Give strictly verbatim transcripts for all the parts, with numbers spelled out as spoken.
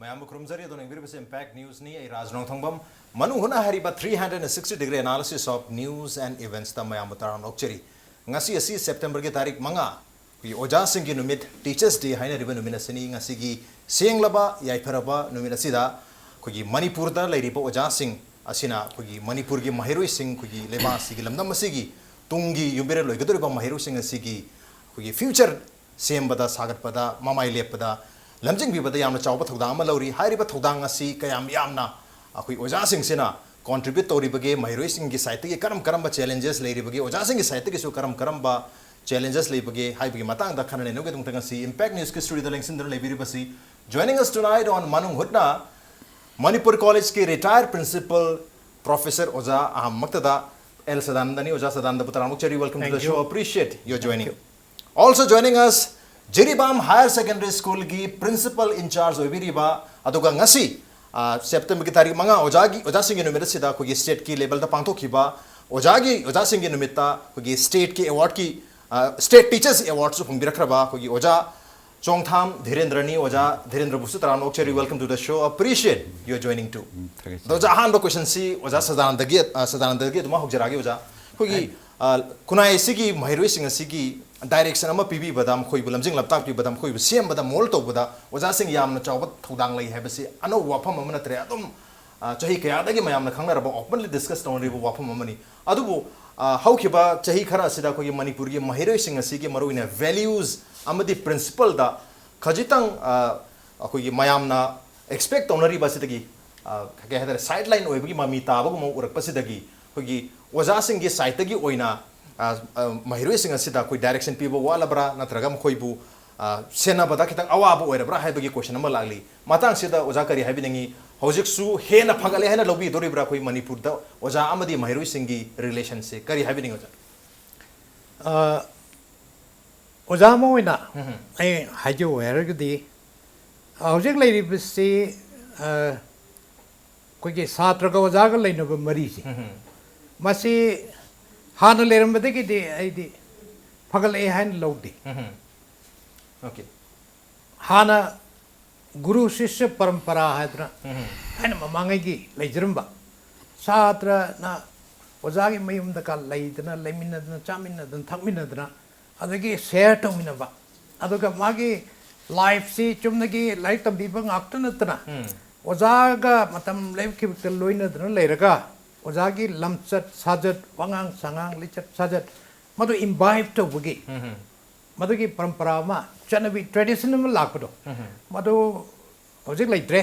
ꯃꯌꯥꯝꯕꯨ ꯈꯨꯔꯨꯝꯖꯔꯤ꯫ ꯑꯗꯣ ꯌꯦꯡꯕꯤꯔꯤꯕꯁꯤ Impact Newsꯅꯤ꯫ ꯑꯩ ꯔꯥꯖ ꯅꯣꯡꯊꯣꯡꯕꯝ꯫ ꯃꯅꯨꯡ ꯍꯨꯠꯅ ꯍꯥꯏꯔꯤꯕ three hundred sixty degree analysis of news and eventsꯇ ꯃꯌꯥꯝꯕꯨ ꯇꯔꯥꯝꯅ ꯑꯣꯛꯆꯔꯤ꯫ ꯉꯁꯤ ꯑꯁꯤ Septemberꯒꯤ ꯇꯥꯔꯤꯛ ꯃꯉꯥ, ꯑꯩꯈꯣꯏꯒꯤ ꯑꯣꯖꯥꯁꯤꯡꯒꯤ ꯅꯨꯃꯤꯠ, Teachers' Day ꯍꯥꯏꯅꯔꯤꯕ ꯅꯨꯃꯤꯠ ꯑꯁꯤꯅꯤ꯫ ꯉꯁꯤꯒꯤ ꯁꯦꯡꯂꯕ ꯌꯥꯏꯐꯔꯕ ꯅꯨꯃꯤꯠ ꯑꯁꯤꯗ ꯑꯩꯈꯣꯏꯒꯤ ꯃꯅꯤꯄꯨꯔꯗ ꯂꯩꯔꯤꯕ ꯑꯣꯖꯥꯁꯤꯡ ꯑꯁꯤꯅ ꯑꯩꯈꯣꯏꯒꯤ ꯃꯅꯤꯄꯨꯔꯒꯤ ꯃꯍꯩꯔꯣꯏꯁꯤꯡ, ꯑꯩꯈꯣꯏꯒꯤ ꯂꯩꯕꯥꯛ ꯑꯁꯤꯒꯤ, ꯂꯝꯗꯝ ꯑꯁꯤꯒꯤ ꯇꯨꯡꯒꯤ ꯌꯨꯝꯕꯤꯔꯦꯜ ꯑꯣꯏꯒꯗꯧꯔꯤꯕ ꯃꯍꯩꯔꯣꯏꯁꯤꯡ ꯑꯁꯤꯒꯤ ꯑꯩꯈꯣꯏꯒꯤ future ꯁꯦꯝꯕꯗ, ꯁꯥꯒꯠꯄꯗ, ꯃꯃꯥꯏ ꯂꯦꯞꯄꯗ, ꯂꯝꯖꯤꯡꯕꯤꯕꯗ ꯌꯥꯝꯅ ꯆꯥꯎꯕ ꯊꯧꯗꯥꯡ ꯑꯃ ꯂꯧꯔꯤ꯫ ꯍꯥꯏꯔꯤꯕ ꯊꯧꯗꯥꯡ ꯑꯁꯤ ꯀꯌꯥꯝ ꯌꯥꯝꯅ ꯑꯩꯈꯣꯏ ꯑꯣꯖꯥꯁꯤꯡꯁꯤꯅ contribute ꯇꯧꯔꯤꯕꯒꯦ, ꯃꯍꯩꯔꯣꯏꯁꯤꯡꯒꯤ sideꯇꯒꯤ ꯀꯔꯝ ꯀꯔꯝꯕ challenges ꯂꯩꯔꯤꯕꯒꯦ, ꯑꯣꯖꯥꯁꯤꯡꯒꯤ sideꯇꯒꯤꯁꯨ ꯀꯔꯝ ꯀꯔꯝꯕ challenges ꯂꯩꯕꯒꯦ ꯍꯥꯏꯕꯒꯤ ꯃꯇꯥꯡꯗ ꯈꯟꯅ ꯅꯩꯅꯕꯒꯤꯗꯃꯛꯇ ꯉꯁꯤ Impact Newsꯀꯤ studioꯗ ꯂꯦꯡꯁꯤꯟꯗꯨꯅ ꯂꯩꯕꯤꯔꯤꯕꯁꯤ, joining us tonight on ꯃꯅꯨꯡ ꯍꯨꯠꯅ, ꯃꯅꯤꯄꯨꯔ ꯀꯣꯂꯦꯖꯀꯤ retired principal professor ꯑꯣꯖꯥ ꯑꯍꯝꯃꯛꯇꯗ ꯑꯦꯜ ꯁꯗꯥꯅꯟꯗꯅꯤ꯫ ꯑꯣꯖꯥ ꯁꯗꯥꯅꯟꯗꯕꯨ ꯇꯔꯥꯃꯨꯛ cherry, welcome to the Thank you. Show, appreciate your Thank joining. You. Also joining us, Jiribam Higher Secondary Schoolꯒꯤ principal in charge ꯑꯣꯏꯕꯤꯔꯤꯕ, ꯑꯗꯨꯒ ꯉꯁꯤ, ꯑ, Septemberꯒꯤ ꯇꯥꯔꯤꯛ ꯃꯉꯥ, ꯑꯣꯖꯥꯒꯤ, ꯑꯣꯖꯥꯁꯤꯡꯒꯤ ꯅꯨꯃꯤꯠ ꯑꯁꯤꯗ ꯑꯩꯈꯣꯏꯒꯤ stateꯀꯤ levelꯗ ꯄꯥꯡꯊꯣꯛꯈꯤꯕ ꯑꯣꯖꯥꯒꯤ, ꯑꯣꯖꯥꯁꯤꯡꯒꯤ ꯅꯨꯃꯤꯠꯇ ꯑꯩꯈꯣꯏꯒꯤ stateꯀꯤ awardꯀꯤ, ꯑ, State Teachers Awardꯁꯨ ꯐꯪꯕꯤꯔꯛꯈ꯭ꯔꯕ ꯑꯩꯈꯣꯏꯒꯤ ꯑꯣꯖꯥ ꯆꯣꯡꯊꯥꯝ ꯙꯤꯔꯦꯟꯗ꯭ꯔꯅꯤ꯫ ꯑꯣꯖꯥ ꯙꯤꯔꯦꯟꯗ꯭ꯔꯕꯨꯁꯨ ꯇꯔꯥꯝꯅ ꯑꯣꯛꯆꯔꯤ, welcome to the show, appreciate your joining too. ꯎꯝ, ꯊꯥꯒꯠꯆꯔꯤ꯫ ꯑꯗꯣ ꯑꯣꯖꯥ, ꯑꯍꯥꯟꯕ questionꯁꯤ ꯑꯣꯖꯥ ꯁꯗꯥꯅꯟꯗꯒꯤ, ꯑ, ꯁꯗꯥꯅꯟꯗꯒꯤ ꯑꯗꯨꯃꯛ ꯍꯧꯖꯔꯛꯑꯒꯦ ꯑꯣꯖꯥ꯫ ꯑꯩꯈꯣꯏꯒꯤ, ꯑ, ꯈꯨꯟꯅꯥꯏ ꯑꯁꯤꯒꯤ ꯃꯍꯩꯔꯣꯏꯁꯤꯡ ꯑꯁꯤꯒꯤ direction ꯑꯃ ꯄꯤꯕꯤꯕꯗ, ꯃꯈꯣꯏꯕꯨ ꯂꯝꯖꯤꯡ ꯂꯝꯇꯥꯛꯄꯤꯕꯗ, ꯃꯈꯣꯏꯕꯨ ꯁꯦꯝꯕꯗ, mould ꯇꯧꯕꯗ ꯑꯣꯖꯥꯁꯤꯡ ꯌꯥꯝꯅ ꯆꯥꯎꯕ ꯊꯧꯗꯥꯡ ꯂꯩ ꯍꯥꯏꯕꯁꯤ ꯑꯅꯧꯕ ꯋꯥꯐꯝ ꯑꯃ ꯅꯠꯇ꯭ꯔꯦ꯫ ꯑꯗꯨꯝ, ꯑ, ꯆꯍꯤ ꯀꯌꯥꯗꯒꯤ ꯃꯌꯥꯝꯅ ꯈꯪꯅꯔꯕ, openly discuss ꯇꯧꯅꯔꯤꯕ ꯋꯥꯐꯝ ꯑꯃꯅꯤ꯫ ꯑꯗꯨꯕꯨ, ꯑ, ꯍꯧꯈꯤꯕ ꯆꯍꯤ ꯈꯔ ꯑꯁꯤꯗ ꯑꯩꯈꯣꯏꯒꯤ ꯃꯅꯤꯄꯨꯔꯒꯤ ꯃꯍꯩꯔꯣꯏꯁꯤꯡ ꯑꯁꯤꯒꯤ ꯃꯔꯨꯑꯣꯏꯅ values ꯑꯃꯗꯤ principleꯗ ꯈꯖꯤꯛꯇꯪ, ꯑ, ꯑꯩꯈꯣꯏꯒꯤ ꯃꯌꯥꯝꯅ expect ꯇꯧꯅꯔꯤꯕ ꯑꯁꯤꯗꯒꯤ, ꯑ, ꯀꯩ ꯍꯥꯏꯇꯥꯔꯦ, sideline ꯑꯣꯏꯕꯒꯤ ꯃꯃꯤ ꯇꯥꯕꯒꯨꯝꯕ ꯎꯔꯛꯄꯁꯤꯗꯒꯤ ꯑꯩꯈꯣꯏꯒꯤ ꯑꯣꯖꯥꯁꯤꯡꯒꯤ sideꯇꯒꯤ ꯑꯣꯏꯅ, ꯑ, ꯑ, ꯃꯍꯩꯔꯣꯏꯁꯤꯡ ꯑꯁꯤꯗ ꯑꯩꯈꯣꯏ direction ꯄꯤꯕ ꯋꯥꯠꯂꯕ꯭ꯔꯥ, ꯅꯠꯇ꯭ꯔꯒ ꯃꯈꯣꯏꯕꯨ, ꯑ, ꯁꯦꯟꯅꯕꯗ ꯈꯤꯇꯪ ꯑꯋꯥꯕ ꯑꯣꯏꯔꯕ꯭ꯔꯥ ꯍꯥꯏꯕꯒꯤ question ꯑꯃ ꯂꯥꯛꯂꯤ꯫ ꯃꯇꯥꯡꯁꯤꯗ ꯑꯣꯖꯥ ꯀꯔꯤ ꯍꯥꯏꯕꯤꯅꯤꯡꯉꯤ? ꯍꯧꯖꯤꯛꯁꯨ ꯍꯦꯟꯅ ꯐꯒꯠꯂꯦ ꯍꯥꯏꯅ ꯂꯧꯕꯤꯗꯣꯔꯤꯕ꯭ꯔꯥ ꯑꯩꯈꯣꯏ ꯃꯅꯤꯄꯨꯔꯗ ꯑꯣꯖꯥ ꯑꯃꯗꯤ ꯃꯍꯩꯔꯣꯏꯁꯤꯡꯒꯤ relationꯁꯦ? ꯀꯔꯤ ꯍꯥꯏꯕꯤꯅꯤꯡꯉꯤ ꯑꯣꯖꯥ? ꯑ, ꯑꯣꯖꯥ ꯑꯃ ꯑꯣꯏꯅ ꯎꯝ꯫ ꯑꯩ ꯍꯥꯏꯖꯧ ꯍꯥꯏꯔꯒꯗꯤ, ꯑ, ꯍꯧꯖꯤꯛ ꯂꯩꯔꯤꯕꯁꯤ, ꯑ, ꯑꯩꯈꯣꯏꯒꯤ ꯁꯥꯇ꯭ꯔꯒ ꯑꯣꯖꯥꯒ ꯂꯩꯅꯕ ꯃꯔꯤꯁꯦ, ꯎꯝ꯫ ꯃꯁꯤ ꯍꯥꯟꯅ ꯂꯩꯔꯝꯕꯗꯒꯤꯗꯤ ꯑꯩꯗꯤ ꯐꯒꯠꯂꯛꯑꯦ ꯍꯥꯏꯅ ꯂꯧꯗꯦ꯫ ꯎꯝ꯫ Okay꯫ ꯍꯥꯟꯅ ꯒꯨꯔꯨ ꯁꯤꯁ꯭ꯌ ꯄꯔꯝꯄꯔꯥ ꯍꯥꯏꯗꯅ ꯊꯥꯏꯅ ꯃꯃꯥꯡꯉꯩꯒꯤ ꯂꯩꯖꯔꯝꯕ, ꯁꯥꯇ꯭ꯔꯅ ꯑꯣꯖꯥꯒꯤ ꯃꯌꯨꯝꯗꯒ ꯂꯩꯗꯅ, ꯂꯩꯃꯤꯟꯅꯗꯅ, ꯆꯥꯃꯤꯟꯅꯗꯅ, ꯊꯛꯃꯤꯟꯅꯗꯅ, ꯑꯗꯒꯤ ꯁꯦꯌꯔ ꯇꯧꯃꯤꯟꯅꯕ, ꯑꯗꯨꯒ ꯃꯥꯒꯤ ꯂꯥꯏꯐꯁꯤ ꯆꯨꯝꯅꯒꯤ ꯂꯥꯏꯔꯤꯛ ꯇꯝꯕꯤꯕ ꯉꯥꯛꯇ ꯅꯠꯇꯅ, ꯑꯣꯖꯥꯒ ꯃꯇꯝ ꯂꯦꯞꯈꯤꯕꯗ ꯂꯣꯏꯅꯗꯅ ꯂꯩꯔꯒ, ꯑꯣꯖꯥꯒꯤ ꯂꯝꯆꯠ ꯁꯥꯖꯠ, ꯋꯥꯉꯥꯡ ꯁꯉꯥꯡ, ꯂꯤꯆꯠ ꯁꯥꯖꯠ, ꯃꯗꯨ ꯏꯝꯕꯥꯏꯕ ꯇꯧꯕꯒꯤ ꯃꯗꯨꯒꯤ ꯄꯔꯝꯄꯔꯥ ꯑꯃ, ꯆꯠꯅꯕꯤ, ꯇ꯭ꯔꯦꯗꯤꯁꯟ ꯑꯃ ꯂꯥꯛꯄꯗꯣ, ꯃꯗꯨ ꯍꯧꯖꯤꯛ ꯂꯩꯇ꯭ꯔꯦ꯫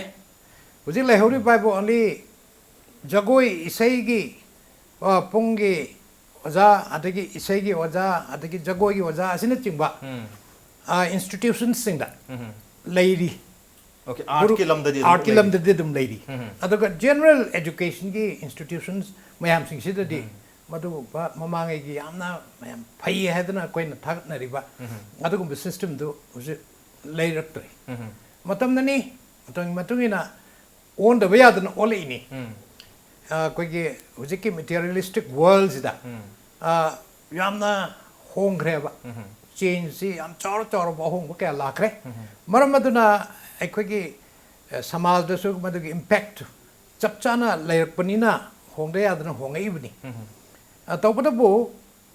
ꯍꯧꯖꯤꯛ ꯂꯩꯍꯧꯔꯤꯕ ꯍꯥꯏꯕꯨ only ꯖꯒꯣꯏ ꯏꯁꯩꯒꯤ, ꯑ, ꯄꯨꯡꯒꯤ ꯑꯣꯖꯥ, ꯑꯗꯒꯤ ꯏꯁꯩꯒꯤ ꯑꯣꯖꯥ, ꯑꯗꯒꯤ ꯖꯒꯣꯏꯒꯤ ꯑꯣꯖꯥ ꯑꯁꯤꯅꯆꯤꯡꯕ, ꯎꯝ꯫ ꯑ, ꯏꯟꯁꯇꯤꯇ꯭ꯌꯨꯁꯟꯁꯤꯡꯗ ꯎꯝ꯫ ꯂꯩꯔꯤ꯫ ꯑꯣꯀꯦ, ꯒꯨꯔꯨ-, ꯑꯥꯔꯠꯀꯤ ꯂꯝꯗꯗꯤ ꯑꯗꯨꯝ ꯑꯥꯔꯠꯀꯤ ꯂꯩꯔꯤ꯫ ꯂꯝꯗꯗꯤ ꯑꯗꯨꯝ ꯂꯩꯔꯤ꯫ ꯎꯝ꯫ ꯑꯗꯨꯒ ꯖꯦꯅꯔꯦꯜ ꯑꯦꯖꯨꯀꯦꯁꯟꯒꯤ ꯏꯟꯁꯇꯤꯇ꯭ꯌꯨꯁꯟꯁ ꯃꯌꯥꯝꯁꯤꯡꯁꯤꯗꯗꯤ ꯎꯝ꯫ ꯃꯗꯨꯒꯨꯝꯕ ꯃꯃꯥꯡꯉꯩꯒꯤ ꯌꯥꯝꯅ ꯃꯌꯥꯝ ꯐꯩ ꯍꯥꯏꯗꯅ ꯑꯩꯈꯣꯏꯅ ꯊꯥꯒꯠꯅꯔꯤꯕ ꯎꯝ꯫ ꯑꯗꯨꯒꯨꯝꯕ ꯁꯤꯁꯇꯦꯝꯗꯨ ꯍꯧꯖꯤꯛ ꯂꯩꯔꯛꯇ꯭ꯔꯦ꯫ ꯎꯝ꯫ ꯃꯇꯝꯅꯅꯤ, ꯃꯇꯝꯒꯤ ꯃꯇꯨꯡ ꯏꯟꯅ ꯑꯣꯟꯗꯕ ꯌꯥꯗꯅ ꯑꯣꯜꯂꯛꯏꯅꯤ꯫ ꯎꯝ꯫ ꯑ, ꯑꯩꯈꯣꯏꯒꯤ ꯍꯧꯖꯤꯛꯀꯤ ꯃꯦꯇꯤꯔꯤꯌꯦꯂꯤꯁꯇꯤꯛ ꯋꯥꯔꯜꯁꯤꯗ, ꯎꯝ꯫ ꯑ, ꯌꯥꯝꯅ ꯍꯣꯡꯈ꯭ꯔꯦꯕ꯫ ꯎꯝ꯫ ꯆꯦꯟꯖꯁꯤ ꯌꯥꯝ ꯆꯥꯎꯔ ꯆꯥꯎꯔꯕ ꯑꯍꯣꯡꯕ ꯀꯌꯥ ꯂꯥꯛꯈ꯭ꯔꯦ꯫ ꯎꯝ꯫ ꯃꯔꯝ ꯑꯗꯨꯅ ꯑꯩꯈꯣꯏꯒꯤ, ꯑ, ꯁꯃꯥꯖꯗꯁꯨ ꯃꯗꯨꯒꯤ ꯏꯝꯄꯦꯛ ꯆꯞ ꯆꯥꯅ ꯂꯩꯔꯛꯄꯅꯤꯅ ꯍꯣꯡꯗ ꯌꯥꯗꯅ ꯍꯣꯡꯉꯛꯏꯕꯅꯤ꯫ ꯎꯝ꯫ ꯑ, ꯇꯧꯕꯇꯕꯨ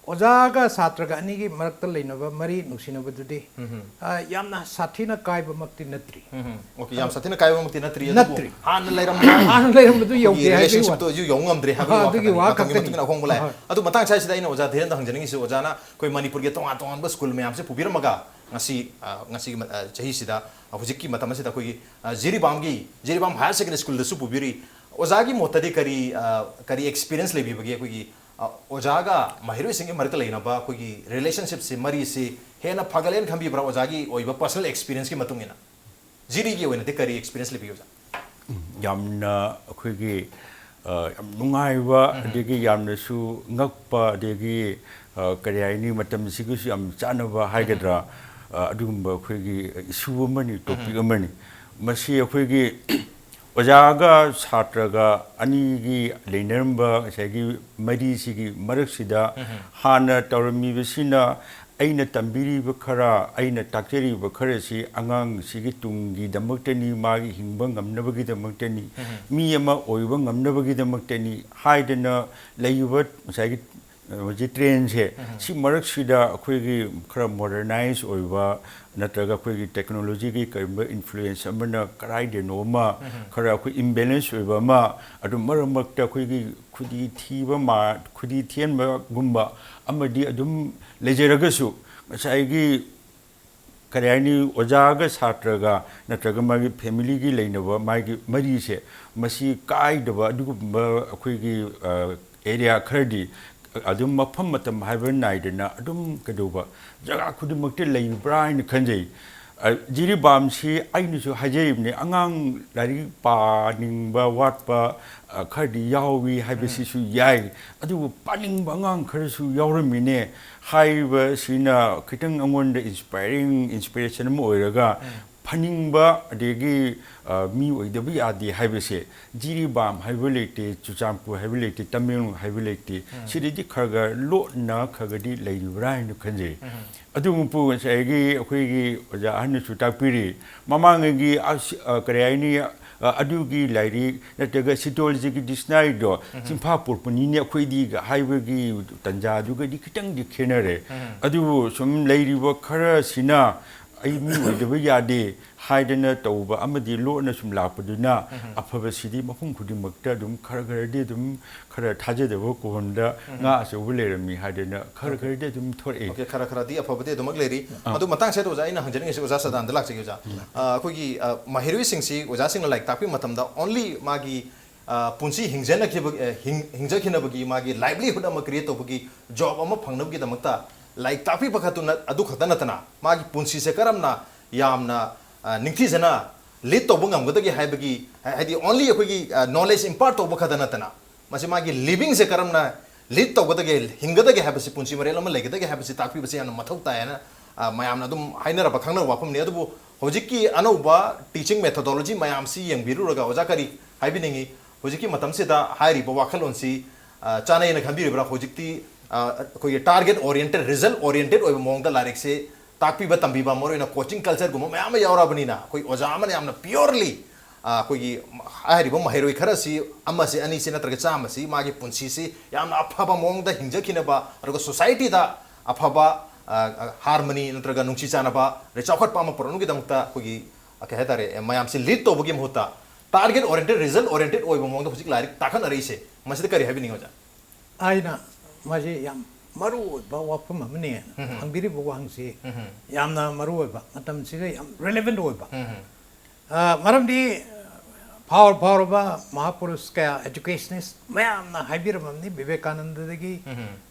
ꯑꯣꯖꯥꯒ ꯁꯥꯇ꯭ꯔꯒ ꯑꯅꯤꯒꯤ ꯃꯔꯛꯇ ꯂꯩꯅꯕ ꯃꯔꯤ ꯅꯨꯡꯁꯤꯅꯕꯗꯨꯗꯤ, ꯎꯝ꯫ ꯑ, ꯌꯥꯝꯅ ꯁꯥꯊꯤꯅ ꯀꯥꯏꯕꯃꯛꯇꯤ ꯅꯠꯇ꯭ꯔꯤ꯫ ꯎꯝ꯫ ꯑꯣꯀꯦ, ꯌꯥꯝ ꯁꯥꯊꯤꯅ ꯀꯥꯏꯕꯃꯛꯇꯤ ꯅꯠꯇ꯭ꯔꯤ, ꯑꯗꯨꯕꯨ ꯅꯠꯇ꯭ꯔꯤ꯫ ꯍꯥꯟꯅ ꯂꯩꯔꯝꯕ ꯍꯥꯟꯅ ꯂꯩꯔꯝꯕꯗꯨ ꯑꯩꯈꯣꯏꯒꯤ ꯌꯧꯗꯦ ꯍꯥꯏꯕꯒꯤ ꯔꯤꯂꯦꯁꯟꯁꯤꯞꯇꯣ ꯋꯥꯅꯤ꯫ ꯑꯗꯨ ꯌꯧ ꯉꯝꯗ꯭ꯔꯦ ꯍꯥꯏꯕꯒꯤ ꯑ, ꯋꯥ ꯑꯗꯨꯒꯤ ꯈꯛꯇꯅꯤ, ꯋꯥ ꯃꯇꯝꯒꯤ ꯈꯛꯇꯅꯤ꯫ ꯃꯇꯨꯡ ꯏꯟꯅ ꯑꯍꯣꯡꯕ ꯂꯥꯛꯑꯦ꯫ ꯍꯣꯏ꯫ ꯑꯗꯨ ꯃꯇꯥꯡ ꯁ꯭ꯋꯥꯏꯁꯤꯗ ꯑꯩꯅ ꯑꯣꯖꯥ ꯙꯤꯔꯦꯟꯗ ꯍꯪꯖꯅꯤꯡꯉꯤꯁꯤ, ꯑꯣꯖꯥꯅ ꯑꯩꯈꯣꯏ ꯃꯅꯤꯄꯨꯔꯒꯤ ꯇꯣꯉꯥꯟ ꯇꯣꯉꯥꯟꯕ ꯁ꯭ꯀꯨꯜ ꯃꯌꯥꯝꯁꯦ ꯄꯨꯕꯤꯔꯝꯃꯒ ꯉꯁꯤ, ꯑ, ꯉꯁꯤꯒꯤ ꯃ-, ꯑ, ꯆꯍꯤꯁꯤꯗ, ꯑ, ꯍꯧꯖꯤꯛꯀꯤ ꯃꯇꯝ ꯑꯁꯤꯗ ꯑꯩꯈꯣꯏꯒꯤ, ꯑ, ꯖꯤꯔꯤꯕꯥꯝꯒꯤ, ꯖꯤꯔꯤꯕꯥꯝ ꯍꯥꯌꯔ ꯁꯦꯀꯦꯟꯗꯔꯤ ꯁ꯭ꯀꯨꯜꯗꯁꯨ ꯄꯨꯕꯤꯔꯤ꯫ ꯑꯣꯖꯥꯒꯤ ꯃꯣꯠꯇꯗꯤ ꯀꯔꯤ, ꯑ, ꯀꯔꯤ ꯑꯦꯛꯁꯄꯤꯔꯤꯌꯦꯟꯁ ꯂꯩꯕꯤꯕꯒꯦ? ꯑꯩꯈꯣꯏꯒꯤ, ꯑ, ꯑꯣꯖꯥꯒ ꯃꯍꯩꯔꯣꯏꯁꯤꯡꯒꯤ ꯃꯔꯛꯇ ꯂꯩꯅꯕ ꯑꯩꯈꯣꯏꯒꯤ ꯔꯤꯂꯦꯁꯟꯁꯤꯞꯁꯤ, ꯃꯔꯤꯁꯤ ꯍꯦꯟꯅ ꯐꯒꯠꯂꯦꯅ ꯈꯟꯕꯤꯕ꯭ꯔꯥ, ꯑꯣꯖꯥꯒꯤ ꯑꯣꯏꯕ ꯄꯔꯁꯣꯅꯦꯜ ꯑꯦꯛꯁꯄꯤꯔꯤꯌꯦꯟꯁꯀꯤ ꯃꯇꯨꯡ ꯏꯟꯅ? ꯖꯤꯔꯤꯒꯤ ꯑꯣꯏꯅꯗꯤ ꯀꯔꯤ ꯑꯦꯛꯁꯄꯤꯔꯤꯌꯦꯟꯁ ꯂꯩꯕꯤꯒꯦ, ꯑꯣꯖꯥ? ꯎꯝ, ꯌꯥꯝꯅ ꯑꯩꯈꯣꯏꯒꯤ, ꯑ, ꯌꯥꯝ ꯅꯨꯡꯉꯥꯏꯕ, ꯎꯝ꯫ ꯑꯗꯒꯤ ꯌꯥꯝꯅꯁꯨ ꯉꯛꯄ, ꯑꯗꯒꯤ, ꯑ, ꯀꯔꯤ ꯍꯥꯏꯅꯤ, ꯃꯇꯝꯁꯤꯒꯁꯨ ꯌꯥꯝ ꯆꯥꯟꯅꯕ ꯍꯥꯏꯒꯗ꯭ꯔꯥ, ꯎꯝ꯫ ꯑ, ꯑꯗꯨꯒꯨꯝꯕ ꯑꯩꯈꯣꯏꯒꯤ ꯏꯁꯨ ꯑꯃꯅꯤ, ꯇꯣꯄꯤꯛ ꯎꯝ꯫ ꯑꯃꯅꯤ꯫ ꯃꯁꯤ ꯑꯩꯈꯣꯏꯒꯤ ꯑꯣꯖꯥꯒ ꯁꯥꯇ꯭ꯔꯒ ꯑꯅꯤꯒꯤ ꯂꯩꯅꯔꯝꯕ ꯉꯁꯥꯏꯒꯤ ꯃꯔꯤꯁꯤꯒꯤ ꯃꯔꯛꯁꯤꯗ ꯎꯝ꯫ ꯍꯥꯟꯅ ꯇꯧꯔꯝꯃꯤꯕꯁꯤꯅ ꯑꯩꯅ ꯇꯝꯕꯤꯔꯤꯕ ꯈꯔ, ꯑꯩꯅ ꯇꯥꯛꯆꯔꯤꯕ ꯈꯔꯁꯤ ꯑꯉꯥꯡꯁꯤꯒꯤ ꯇꯨꯡꯒꯤꯗꯃꯛꯇꯅꯤ, ꯃꯥꯒꯤ ꯍꯤꯡꯕ ꯉꯝꯅꯕꯒꯤꯗꯃꯛꯇꯅꯤ, ꯃꯤ ꯑꯃ ꯑꯣꯏꯕ ꯉꯝꯅꯕꯒꯤꯗꯃꯛꯇꯅꯤ ꯍꯥꯏꯗꯅ ꯂꯩꯔꯤꯕ ꯉꯁꯥꯏꯒꯤ, ꯑ, ꯍꯧꯖꯤꯛ ꯇ꯭ꯔꯦꯟꯁꯦ, ꯁꯤ ꯃꯔꯛꯁꯤꯗ ꯑꯩꯈꯣꯏꯒꯤ ꯈꯔ ꯃꯣꯗꯔꯅꯥꯏꯖ ꯑꯣꯏꯕ ꯅꯠꯇ꯭ꯔꯒ ꯑꯩꯈꯣꯏꯒꯤ ꯇꯦꯛꯅꯣꯂꯣꯖꯤꯒꯤ ꯀꯔꯤꯒꯨꯝꯕ ꯏꯟꯐ꯭ꯂꯨꯌꯦꯟꯁ ꯑꯃꯅ ꯀꯗꯥꯏꯗꯅꯣ ꯑꯃ ꯈꯔ ꯑꯩꯈꯣꯏ ꯏꯝꯕꯦꯂꯦꯟꯁ ꯑꯣꯏꯕ ꯑꯃ, ꯑꯗꯨꯝ ꯃꯔꯛ ꯃꯔꯛꯇ ꯑꯩꯈꯣꯏꯒꯤ ꯈꯨꯗꯤ ꯊꯤꯕ ꯃꯥ-, ꯈꯨꯗꯤ ꯊꯤꯍꯟꯕꯒꯨꯝꯕ ꯑꯃꯗꯤ ꯑꯗꯨꯝ ꯂꯩꯖꯔꯒꯁꯨ, ꯉꯁꯥꯏꯒꯤ ꯀꯔꯤ ꯍꯥꯏꯅꯤ, ꯑꯣꯖꯥꯒ ꯁꯥꯇ꯭ꯔꯒ ꯅꯠꯇ꯭ꯔꯒ ꯃꯥꯒꯤ ꯐꯦꯃꯤꯂꯤꯒꯤ ꯂꯩꯅꯕ ꯃꯥꯒꯤ ꯃꯔꯤꯁꯦ, ꯃꯁꯤ ꯀꯥꯏꯗꯕ ꯑꯗꯨꯒꯨꯝꯕ ꯑꯩꯈꯣꯏꯒꯤ, ꯑ, ꯑꯦꯔꯤꯌꯥ ꯈꯔꯗꯤ ꯑꯗꯨꯝ ꯃꯐꯝ ꯃꯇꯝ ꯍꯥꯏꯕ ꯅꯥꯏꯗꯅ ꯑꯗꯨꯝ ꯀꯩꯗꯧꯕ ꯖꯒꯥ ꯈꯨꯗꯤꯡꯃꯛꯇ ꯂꯩꯕ꯭ꯔꯥ ꯍꯥꯏꯅ ꯈꯟꯖꯩ꯫ ꯑ, ꯖꯤꯔꯤꯕꯥꯝꯁꯤ ꯑꯩꯅꯁꯨ ꯍꯥꯏꯖꯔꯤꯕꯅꯤ, ꯑꯉꯥꯡ ꯂꯥꯏꯔꯤꯛ ꯄꯥꯅꯤꯡꯕ ꯋꯥꯠꯄ, ꯑ, ꯈꯔꯗꯤ ꯌꯥꯎꯏ ꯍꯥꯏꯕꯁꯤꯁꯨ ꯌꯥꯏ, ꯑꯗꯨꯕꯨ ꯄꯥꯅꯤꯡꯕ ꯑꯉꯥꯡ ꯈꯔꯁꯨ ꯌꯥꯎꯔꯝꯃꯤꯅꯦ꯫ ꯍꯥꯏꯔꯤꯕꯁꯤꯅ ꯈꯤꯇꯪ ꯑꯩꯉꯣꯟꯗ ꯏꯟꯁꯄꯥꯏꯔꯤꯡ, ꯏꯟꯁꯄꯤꯔꯦꯁꯟ ꯑꯃ ꯑꯣꯏꯔꯒ, ꯐꯅꯤꯡꯕ ꯑꯗꯒꯤ, ꯑ, ꯃꯤ ꯑꯣꯏꯗꯕ ꯌꯥꯗꯦ ꯍꯥꯏꯕꯁꯦ, ꯖꯤꯔꯤꯕꯥꯝ ꯍꯥꯏꯕ ꯂꯩꯇꯦ, ꯆꯨꯔꯆꯥꯟꯄꯨꯔ ꯍꯥꯏꯕ ꯂꯩꯇꯦ, ꯇꯃꯦꯡꯂꯣꯡ ꯍꯥꯏꯕ ꯂꯩꯇꯦ꯫ ꯁꯤꯗꯗꯤ ꯈꯔ ꯈꯔ ꯂꯣꯠꯅ ꯈꯔꯒꯗꯤ ꯂꯩꯔꯤꯕ꯭ꯔꯥ ꯍꯥꯏꯅ ꯈꯟꯖꯩ꯫ ꯑꯗꯨ ꯃꯄꯨ ꯉꯁꯥꯏꯒꯤ ꯑꯩꯈꯣꯏꯒꯤ ꯑꯣꯖꯥ ꯑꯍꯟꯅꯁꯨ ꯇꯥꯛꯄꯤꯔꯤ, ꯃꯃꯥꯡꯉꯩꯒꯤ ꯑꯁ-, ꯑ, ꯀꯔꯤ ꯍꯥꯏꯅꯤ, ꯑ, ꯑꯗꯨꯒꯤ ꯂꯥꯏꯔꯤꯛ ꯅꯠꯇ꯭ꯔꯒ ꯁꯤꯇꯣꯜꯖꯤꯒꯤ ꯗꯤꯛꯁꯅꯥꯔꯤꯗꯣ ꯆꯤꯟꯐꯥ ꯄꯣꯛꯄꯅꯤꯅꯦ ꯑꯩꯈꯣꯏꯗꯤꯒ ꯍꯥꯏꯕꯒꯤ ꯇꯥꯟꯖꯥꯗꯨꯒꯗꯤ ꯈꯤꯇꯪꯗꯤ ꯈꯦꯠꯅꯔꯦ꯫ ꯑꯗꯨꯕꯨ ꯁꯨꯝ ꯂꯩꯔꯤꯕ ꯈꯔꯁꯤꯅ ꯑꯩ ꯃꯤ ꯑꯣꯏꯗꯕ ꯌꯥꯗꯦ ꯍꯥꯏꯗꯅ ꯇꯧꯕ ꯑꯃꯗꯤ ꯂꯣꯟꯅ ꯁꯨꯝ ꯂꯥꯛꯄꯗꯨꯅ ꯑꯐꯕꯁꯤꯗꯤ ꯃꯐꯝ ꯈꯨꯗꯤꯡꯃꯛꯇ ꯑꯗꯨꯝ ꯈꯔ ꯈꯔꯗꯤ ꯑꯗꯨꯝ ꯈꯔ ꯊꯥꯖꯗꯕ ꯀꯣꯝꯗ ꯉꯥ ꯑꯆꯧꯕ ꯂꯩꯔꯝꯃꯤ ꯍꯥꯏꯗꯅ ꯈꯔ ꯈꯔꯗꯤ ꯑꯗꯨꯝ ꯊꯣꯔꯛꯏ꯫ ꯑꯣꯀꯦ, ꯈꯔ ꯈꯔꯗꯤ ꯑꯐꯕꯗꯤ ꯑꯗꯨꯃꯛ ꯂꯩꯔꯤ꯫ ꯑꯥ꯫ ꯑꯗꯨ ꯃꯇꯥꯡꯁꯤꯗ ꯑꯣꯖꯥ ꯑꯩꯅ ꯍꯪꯖꯅꯤꯡꯉꯤꯁꯦ ꯑꯣꯖꯥ ꯁꯗꯥꯟꯗ ꯂꯥꯛꯆꯒꯦ ꯑꯣꯖꯥ꯫ ꯑ, ꯑꯩꯈꯣꯏꯒꯤ, ꯑ, ꯃꯍꯩꯔꯣꯏꯁꯤꯡꯁꯤ ꯑꯣꯖꯥꯁꯤꯡꯅ ꯂꯥꯏꯔꯤꯛ ꯇꯥꯛꯄꯤ ꯃꯇꯝꯗ only ꯃꯥꯒꯤ, ꯑ, ꯄꯨꯟꯁꯤ ꯍꯤꯡꯖꯅꯈꯤꯕ, ꯑ, ꯍꯤꯡ-, ꯍꯤꯡꯖꯈꯤꯅꯕꯒꯤ ꯃꯥꯒꯤ livelihood ꯑꯃ create ꯇꯧꯕꯒꯤ, job ꯑꯃ ꯐꯪꯅꯕꯒꯤꯗꯃꯛꯇ ꯂꯥꯏꯔꯤꯛ ꯇꯥꯛꯄꯤ ꯄꯥꯈꯠꯇꯨꯅ ꯑꯗꯨ ꯈꯛꯇ ꯅꯠꯇꯅ ꯃꯥꯒꯤ ꯄꯨꯟꯁꯤꯁꯦ ꯀꯔꯝꯅ ꯌꯥꯝꯅ, ꯑ, ꯅꯤꯡꯊꯤꯖꯅ lead ꯇꯧꯕ ꯉꯝꯒꯗꯒꯦ ꯍꯥꯏꯕꯒꯤ, ꯍꯥꯏ-, ꯍꯥꯏꯗꯤ only ꯑꯩꯈꯣꯏꯒꯤ, ꯑ, knowledge impart ꯇꯧꯕ ꯈꯛꯇ ꯅꯠꯇꯅ ꯃꯁꯤ ꯃꯥꯒꯤ livingꯁꯦ ꯀꯔꯝꯅ lead ꯇꯧꯒꯗꯒꯦ, ꯍꯤꯡꯒꯗꯒꯦ ꯍꯥꯏꯕꯁꯤ, ꯄꯨꯟꯁꯤ ꯃꯔꯦꯜ ꯑꯃ ꯂꯩꯒꯗꯒꯦ ꯍꯥꯏꯕꯁꯤ ꯇꯥꯛꯄꯤꯕꯁꯤ ꯌꯥꯝꯅ ꯃꯊꯧ ꯇꯥꯏ ꯍꯥꯏꯅ, ꯑ, ꯃꯌꯥꯝꯅ ꯑꯗꯨꯝ ꯍꯥꯏꯅꯔꯕ, ꯈꯪꯅꯔꯕ ꯋꯥꯐꯝꯅꯤ꯫ ꯑꯗꯨꯕꯨ ꯍꯧꯖꯤꯛꯀꯤ ꯑꯅꯧꯕ teaching methodology ꯃꯌꯥꯝꯁꯤ ꯌꯦꯡꯕꯤꯔꯨꯔꯒ ꯑꯣꯖꯥ ꯀꯔꯤ ꯍꯥꯏꯕꯤꯅꯤꯡꯉꯤ? ꯍꯧꯖꯤꯛꯀꯤ ꯃꯇꯝꯁꯤꯗ ꯍꯥꯏꯔꯤꯕ ꯋꯥꯈꯜꯂꯣꯟꯁꯤ, ꯑ, ꯆꯥꯅꯩꯅ ꯈꯟꯕꯤꯔꯤꯕ꯭ꯔꯥ? ꯍꯧꯖꯤꯛꯇꯤ ꯑꯩꯈꯣꯏꯒꯤ target oriented, result oriented ꯑꯣꯏꯕ ꯃꯑꯣꯡꯗ ꯂꯥꯏꯔꯤꯛꯁꯦ ꯇꯥꯛꯄꯤꯕ ꯇꯝꯕꯤꯕ, ꯃꯔꯨꯑꯣꯏꯅ coaching cultureꯒꯨꯝꯕ ꯃꯌꯥꯝ ꯑꯃ ꯌꯥꯎꯔꯛꯑꯕꯅꯤꯅ, ꯑꯩꯈꯣꯏ ꯑꯣꯖꯥ ꯑꯃꯅ ꯌꯥꯝꯅ purely ꯑꯩꯈꯣꯏꯒꯤ ꯍꯥꯏꯔꯤꯕ ꯃꯍꯩꯔꯣꯏ ꯈꯔꯁꯤ, ꯑꯃꯁꯤ, ꯑꯅꯤꯁꯤ ꯅꯠꯇ꯭ꯔꯒ ꯆꯥꯝꯃꯁꯤ, ꯃꯥꯒꯤ ꯄꯨꯟꯁꯤꯁꯤ ꯌꯥꯝꯅ ꯑꯐꯕ ꯃꯑꯣꯡꯗ ꯍꯤꯡꯖꯈꯤꯅꯕ, ꯑꯗꯨꯒ societyꯗ ꯑꯐꯕ harmony ꯅꯠꯇ꯭ꯔꯒ ꯅꯨꯡꯁꯤ ꯆꯥꯟꯅꯕ, ꯑꯗꯩ ꯆꯥꯎꯈꯠꯄ ꯑꯃ ꯄꯨꯔꯛꯅꯕꯒꯤꯗꯃꯛꯇ ꯑꯩꯈꯣꯏꯒꯤ ꯀꯩ ꯍꯥꯏꯇꯥꯔꯦ, ꯃꯌꯥꯝꯁꯤ lead ꯇꯧꯕꯒꯤ ꯃꯍꯨꯠꯇ target oriented, result oriented ꯑꯣꯏꯕ ꯃꯑꯣꯡꯗ ꯍꯧꯖꯤꯛ ꯂꯥꯏꯔꯤꯛ ꯇꯥꯛꯈꯠꯅꯔꯛꯏꯁꯦ, ꯃꯁꯤꯗ ꯀꯔꯤ ꯍꯥꯏꯕꯤꯅꯤꯡꯉꯤ, ꯑꯣꯖꯥ? ꯑꯩꯅ ꯃꯁꯤ ꯌꯥꯝ ꯃꯔꯨ ꯑꯣꯏꯕ ꯋꯥꯐꯝ ꯑꯃꯅꯦꯅ ꯍꯪꯕꯤꯔꯤꯕ ꯋꯥꯍꯪꯁꯤ ꯌꯥꯝꯅ ꯃꯔꯨ ꯑꯣꯏꯕ, ꯃꯇꯝꯁꯤꯒ ꯌꯥꯝ relevant ꯑꯣꯏꯕ꯫ ꯃꯔꯝꯗꯤ ꯐꯥꯎꯔ ꯐꯥꯎꯔꯕ ꯃꯍꯥꯄꯨꯔꯨꯁ ꯀꯌꯥ, educationist ꯃꯌꯥꯝꯅ ꯍꯥꯏꯕꯤꯔꯝꯃꯕꯅꯤ, ꯚꯤꯕꯦꯀꯥꯅꯟꯗꯗꯒꯤ,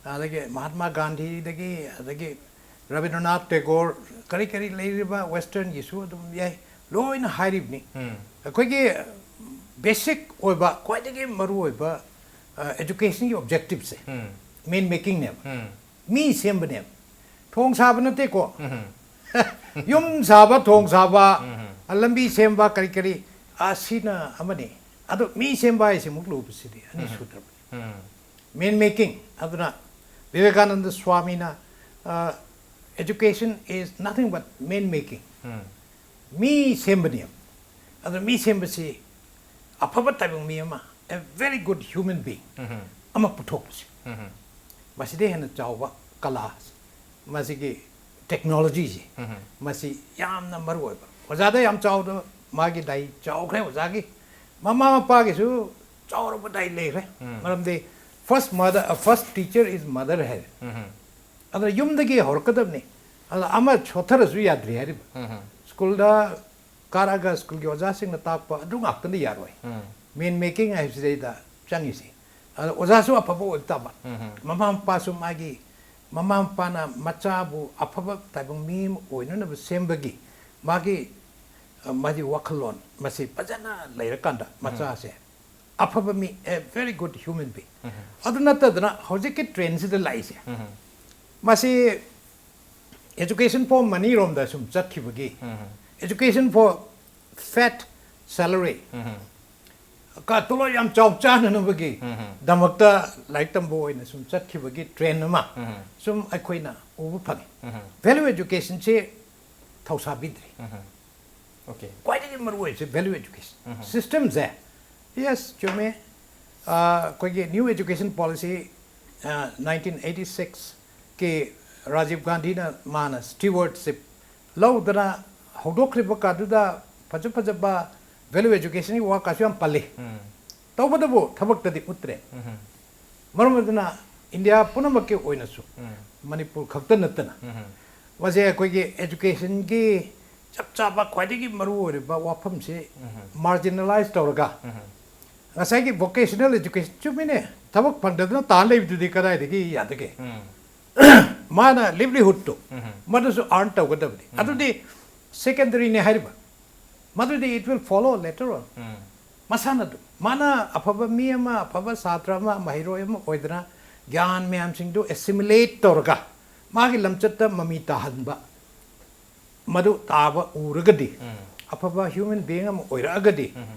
ꯑꯗꯒꯤ ꯃꯍꯥꯠꯃꯥ ꯒꯥꯟꯙꯤꯗꯒꯤ, ꯑꯗꯒꯤ ꯔꯕꯤꯟꯗ꯭ꯔꯅꯥꯊ ꯇꯦꯒꯣꯔ, ꯀꯔꯤ ꯀꯔꯤ ꯂꯩꯔꯤꯕ westernꯒꯤꯁꯨ ꯑꯗꯨꯝ ꯌꯥꯏ, ꯂꯣꯏꯅ ꯍꯥꯏꯔꯤꯕꯅꯤ꯫ ꯑꯩꯈꯣꯏꯒꯤ basic ꯑꯣꯏꯕ, ꯈ꯭ꯋꯥꯏꯗꯒꯤ ꯃꯔꯨ ꯑꯣꯏꯕ educationꯒꯤ objectiveꯁꯦ man makingꯅꯦꯕ, ꯃꯤ ꯁꯦꯝꯕꯅꯦꯕ꯫ ꯊꯣꯡ ꯁꯥꯕ ꯅꯠꯇꯦꯀꯣ꯫ ꯌꯨꯝ ꯁꯥꯕ, ꯊꯣꯡ ꯁꯥꯕ, ꯂꯝꯕꯤ ꯁꯦꯝꯕ, ꯀꯔꯤ ꯀꯔꯤ, ꯑꯁꯤꯅ ꯑꯃꯅꯤ꯫ ꯑꯗꯣ ꯃꯤ ꯁꯦꯝꯕ ꯍꯥꯏꯁꯤꯃꯨꯛ ꯂꯨꯕꯁꯤꯗꯤ ꯑꯅꯤ ꯁꯨꯗ꯭ꯔꯕꯅꯤ꯫ Man making꯫ ꯑꯗꯨꯅ ꯚꯤꯕꯦꯀꯥꯅꯟꯗ ꯁ꯭ꯋꯥꯃꯤꯅ, "Education is nothing but man making", ꯃꯤ ꯁꯦꯝꯕꯅꯦꯕ꯫ ꯑꯗꯨ ꯃꯤ ꯁꯦꯝꯕꯁꯤ ꯑꯐꯕ ꯇꯥꯏꯕꯪ ꯃꯤ ꯑꯃ, a very good human being ꯑꯃ ꯄꯨꯊꯣꯛꯄꯁꯦ, ꯃꯁꯤꯗꯩ ꯍꯦꯟꯅ ꯆꯥꯎꯕ ꯀꯂꯥ, ꯃꯁꯤꯒꯤ technologyꯁꯦ, ꯃꯁꯤ ꯌꯥꯝꯅ ꯃꯔꯨ ꯑꯣꯏꯕ꯫ ꯑꯣꯖꯥꯗ ꯌꯥꯝ ꯆꯥꯎꯗꯕ, ꯃꯥꯒꯤ ꯗꯥꯏ ꯆꯥꯎꯈ꯭ꯔꯦ ꯑꯣꯖꯥꯒꯤ꯫ ꯃꯃꯥ ꯃꯄꯥꯒꯤꯁꯨ ꯆꯥꯎꯔꯕ ꯗꯥꯏ ꯂꯩꯈ꯭ꯔꯦ꯫ ꯃꯔꯝꯗꯤ first mother, first teacher is mother ꯍꯥꯏꯔꯦ꯫ ꯑꯗꯨꯅ ꯌꯨꯝꯗꯒꯤ ꯍꯧꯔꯛꯀꯗꯕꯅꯤ꯫ ꯑꯗꯨꯅ ꯑꯃ ꯁꯣꯠꯊꯔꯁꯨ ꯌꯥꯗ꯭ꯔꯤ ꯍꯥꯏꯔꯤꯕ꯫ ꯁ꯭ꯀꯨꯜꯗ ꯀꯥꯔꯛꯑꯒ ꯁ꯭ꯀꯨꯜꯒꯤ ꯑꯣꯖꯥꯁꯤꯡꯅ ꯇꯥꯛꯄ ꯑꯗꯨ ꯉꯥꯛꯇꯅ ꯌꯥꯔꯣꯏ꯫ Man making ꯍꯥꯏꯕꯁꯤꯗꯩꯗ ꯆꯪꯉꯤꯁꯤ꯫ ꯑꯗ ꯑꯣꯖꯥꯁꯨ ꯑꯐꯕ ꯑꯣꯏꯕ ꯇꯥꯕ꯫ ꯃꯃꯥ ꯃꯄꯥꯁꯨ ꯃꯥꯒꯤ, ꯃꯃꯥ ꯃꯄꯥꯅ ꯃꯆꯥꯕꯨ ꯑꯐꯕ ꯇꯥꯏꯕꯪ ꯃꯤ ꯑꯃ ꯑꯣꯏꯅꯅꯕ ꯁꯦꯝꯕꯒꯤ ꯃꯥꯒꯤ, ꯑ, ꯃꯥꯒꯤ ꯋꯥꯈꯜꯂꯣꯟ ꯃꯁꯤ ꯐꯖꯅ ꯂꯩꯔꯀꯥꯟꯗ ꯃꯆꯥꯁꯦ ꯑꯐꯕ ꯃꯤ, a very good human being꯫ ꯑꯗꯨ ꯅꯠꯇꯗꯅ ꯍꯧꯖꯤꯛꯀꯤ trendꯁꯤꯗ ꯂꯥꯛꯏꯁꯦ, ꯃꯁꯤ education for money ꯔꯣꯝꯗ ꯁꯨꯝ ꯆꯠꯈꯤꯕꯒꯤ, education for fat salary, ꯀ ꯇꯣꯂꯣꯞ ꯌꯥꯝ ꯆꯥꯎ ꯆꯥꯅꯅꯕꯒꯤ ꯗꯃꯛꯇ ꯂꯥꯏꯔꯤꯛ ꯇꯝꯕ ꯑꯣꯏꯅ ꯁꯨꯝ ꯆꯠꯈꯤꯕꯒꯤ ꯇ꯭ꯔꯦꯟ ꯑꯃ ꯁꯨꯝ ꯑꯩꯈꯣꯏꯅ ꯎꯕ ꯐꯪꯉꯤ꯫ ꯚꯦꯂ꯭ꯌꯨ ꯑꯦꯖꯨꯀꯦꯁꯟꯁꯤ ꯊꯧꯁꯥꯕꯤꯗ꯭ꯔꯤ꯫ ꯑꯣꯀꯦ꯫ ꯈ꯭ꯋꯥꯏꯗꯒꯤ ꯃꯔꯨ ꯑꯣꯏꯔꯤꯁꯦ ꯚꯦꯂ꯭ꯌꯨ ꯑꯦꯖꯨꯀꯦꯁꯟ ꯁꯤꯁꯇꯦꯝꯁꯦ꯫ ꯌꯦꯁ, ꯆꯨꯝꯃꯦ꯫ ꯑ, ꯑꯩꯈꯣꯏꯒꯤ new education policy nineteen eighty ꯁꯤꯛꯁꯀꯤ ꯔꯥꯖꯤꯕ ꯒꯥꯟꯙꯤꯅ ꯃꯥꯅ ꯁ꯭ꯇꯤꯋꯥꯔꯗꯁꯤꯞ ꯂꯧꯗꯅ ꯍꯧꯗꯣꯛꯈ꯭ꯔꯤꯕ ꯀꯥꯟꯗꯨꯗ ꯐꯖ ꯐꯖꯕ ꯚꯦꯂ꯭ꯌꯨ ꯑꯦꯖꯨꯀꯦꯁꯟꯒꯤ ꯋꯥ ꯀꯥꯁꯨ ꯌꯥꯝ ꯄꯜꯂꯤ꯫ ꯇꯧꯕꯇꯕꯨ ꯊꯕꯛꯇꯗꯤ ꯎꯠꯇ꯭ꯔꯦ꯫ ꯃꯔꯝ ꯑꯗꯨꯅ ꯏꯟꯗꯤꯌꯥ ꯄꯨꯝꯅꯃꯛꯀꯤ ꯑꯣꯏꯅꯁꯨ ꯃꯅꯤꯄꯨꯔ ꯈꯛꯇ ꯅꯠꯇꯅ ꯃꯁꯦ ꯑꯩꯈꯣꯏꯒꯤ ꯑꯦꯖꯨꯀꯦꯁꯟꯒꯤ ꯆꯞ ꯆꯥꯕ ꯈ꯭ꯋꯥꯏꯗꯒꯤ ꯃꯔꯨ ꯑꯣꯏꯔꯤꯕ ꯋꯥꯐꯝꯁꯤ ꯃꯥꯔꯖꯤꯅꯦꯂꯥꯏꯁ ꯇꯧꯔꯒ ꯉꯁꯥꯏꯒꯤ ꯚꯣꯀꯦꯁꯅꯦꯜ ꯑꯦꯖꯨꯀꯦꯁꯟ, ꯆꯨꯝꯃꯤꯅꯦ, ꯊꯕꯛ ꯐꯪꯗꯗꯅ ꯇꯥ ꯂꯩꯕꯗꯨꯗꯤ ꯀꯗꯥꯏꯗꯒꯤ ꯌꯥꯗꯒꯦ? ꯃꯥꯅ ꯂꯤꯚꯂꯤꯍꯨꯗꯇꯣ ꯃꯗꯨꯁꯨ ꯑꯥꯔꯟ ꯇꯧꯒꯗꯕꯅꯤ꯫ ꯑꯗꯨꯗꯤ ꯁꯦꯀꯦꯟꯗꯔꯤꯅꯦ ꯍꯥꯏꯔꯤꯕ꯫ ꯃꯗꯨꯗꯤ it will follow later on꯫ ꯃꯁꯥꯅ ꯑꯗꯨꯝ ꯃꯥꯅ ꯑꯐꯕ ꯃꯤ ꯑꯃ, ꯑꯐꯕ ꯁꯥꯇ꯭ꯔ ꯑꯃ, ꯃꯍꯩꯔꯣꯏ ꯑꯃ ꯑꯣꯏꯗꯅ ꯒ꯭ꯌꯥꯟ ꯃꯌꯥꯝꯁꯤꯡꯗꯨ ꯑꯦꯁꯤꯃꯤꯂꯦꯠ ꯇꯧꯔꯒ ꯃꯥꯒꯤ ꯂꯝꯆꯠꯇ ꯃꯃꯤ ꯇꯥꯍꯟꯕ, ꯃꯗꯨ ꯇꯥꯕ ꯎꯔꯒꯗꯤ ꯑꯐꯕ ꯍ꯭ꯌꯨꯃꯦꯟ ꯕꯤꯌꯤꯡ ꯑꯃ ꯑꯣꯏꯔꯛꯑꯒꯗꯤ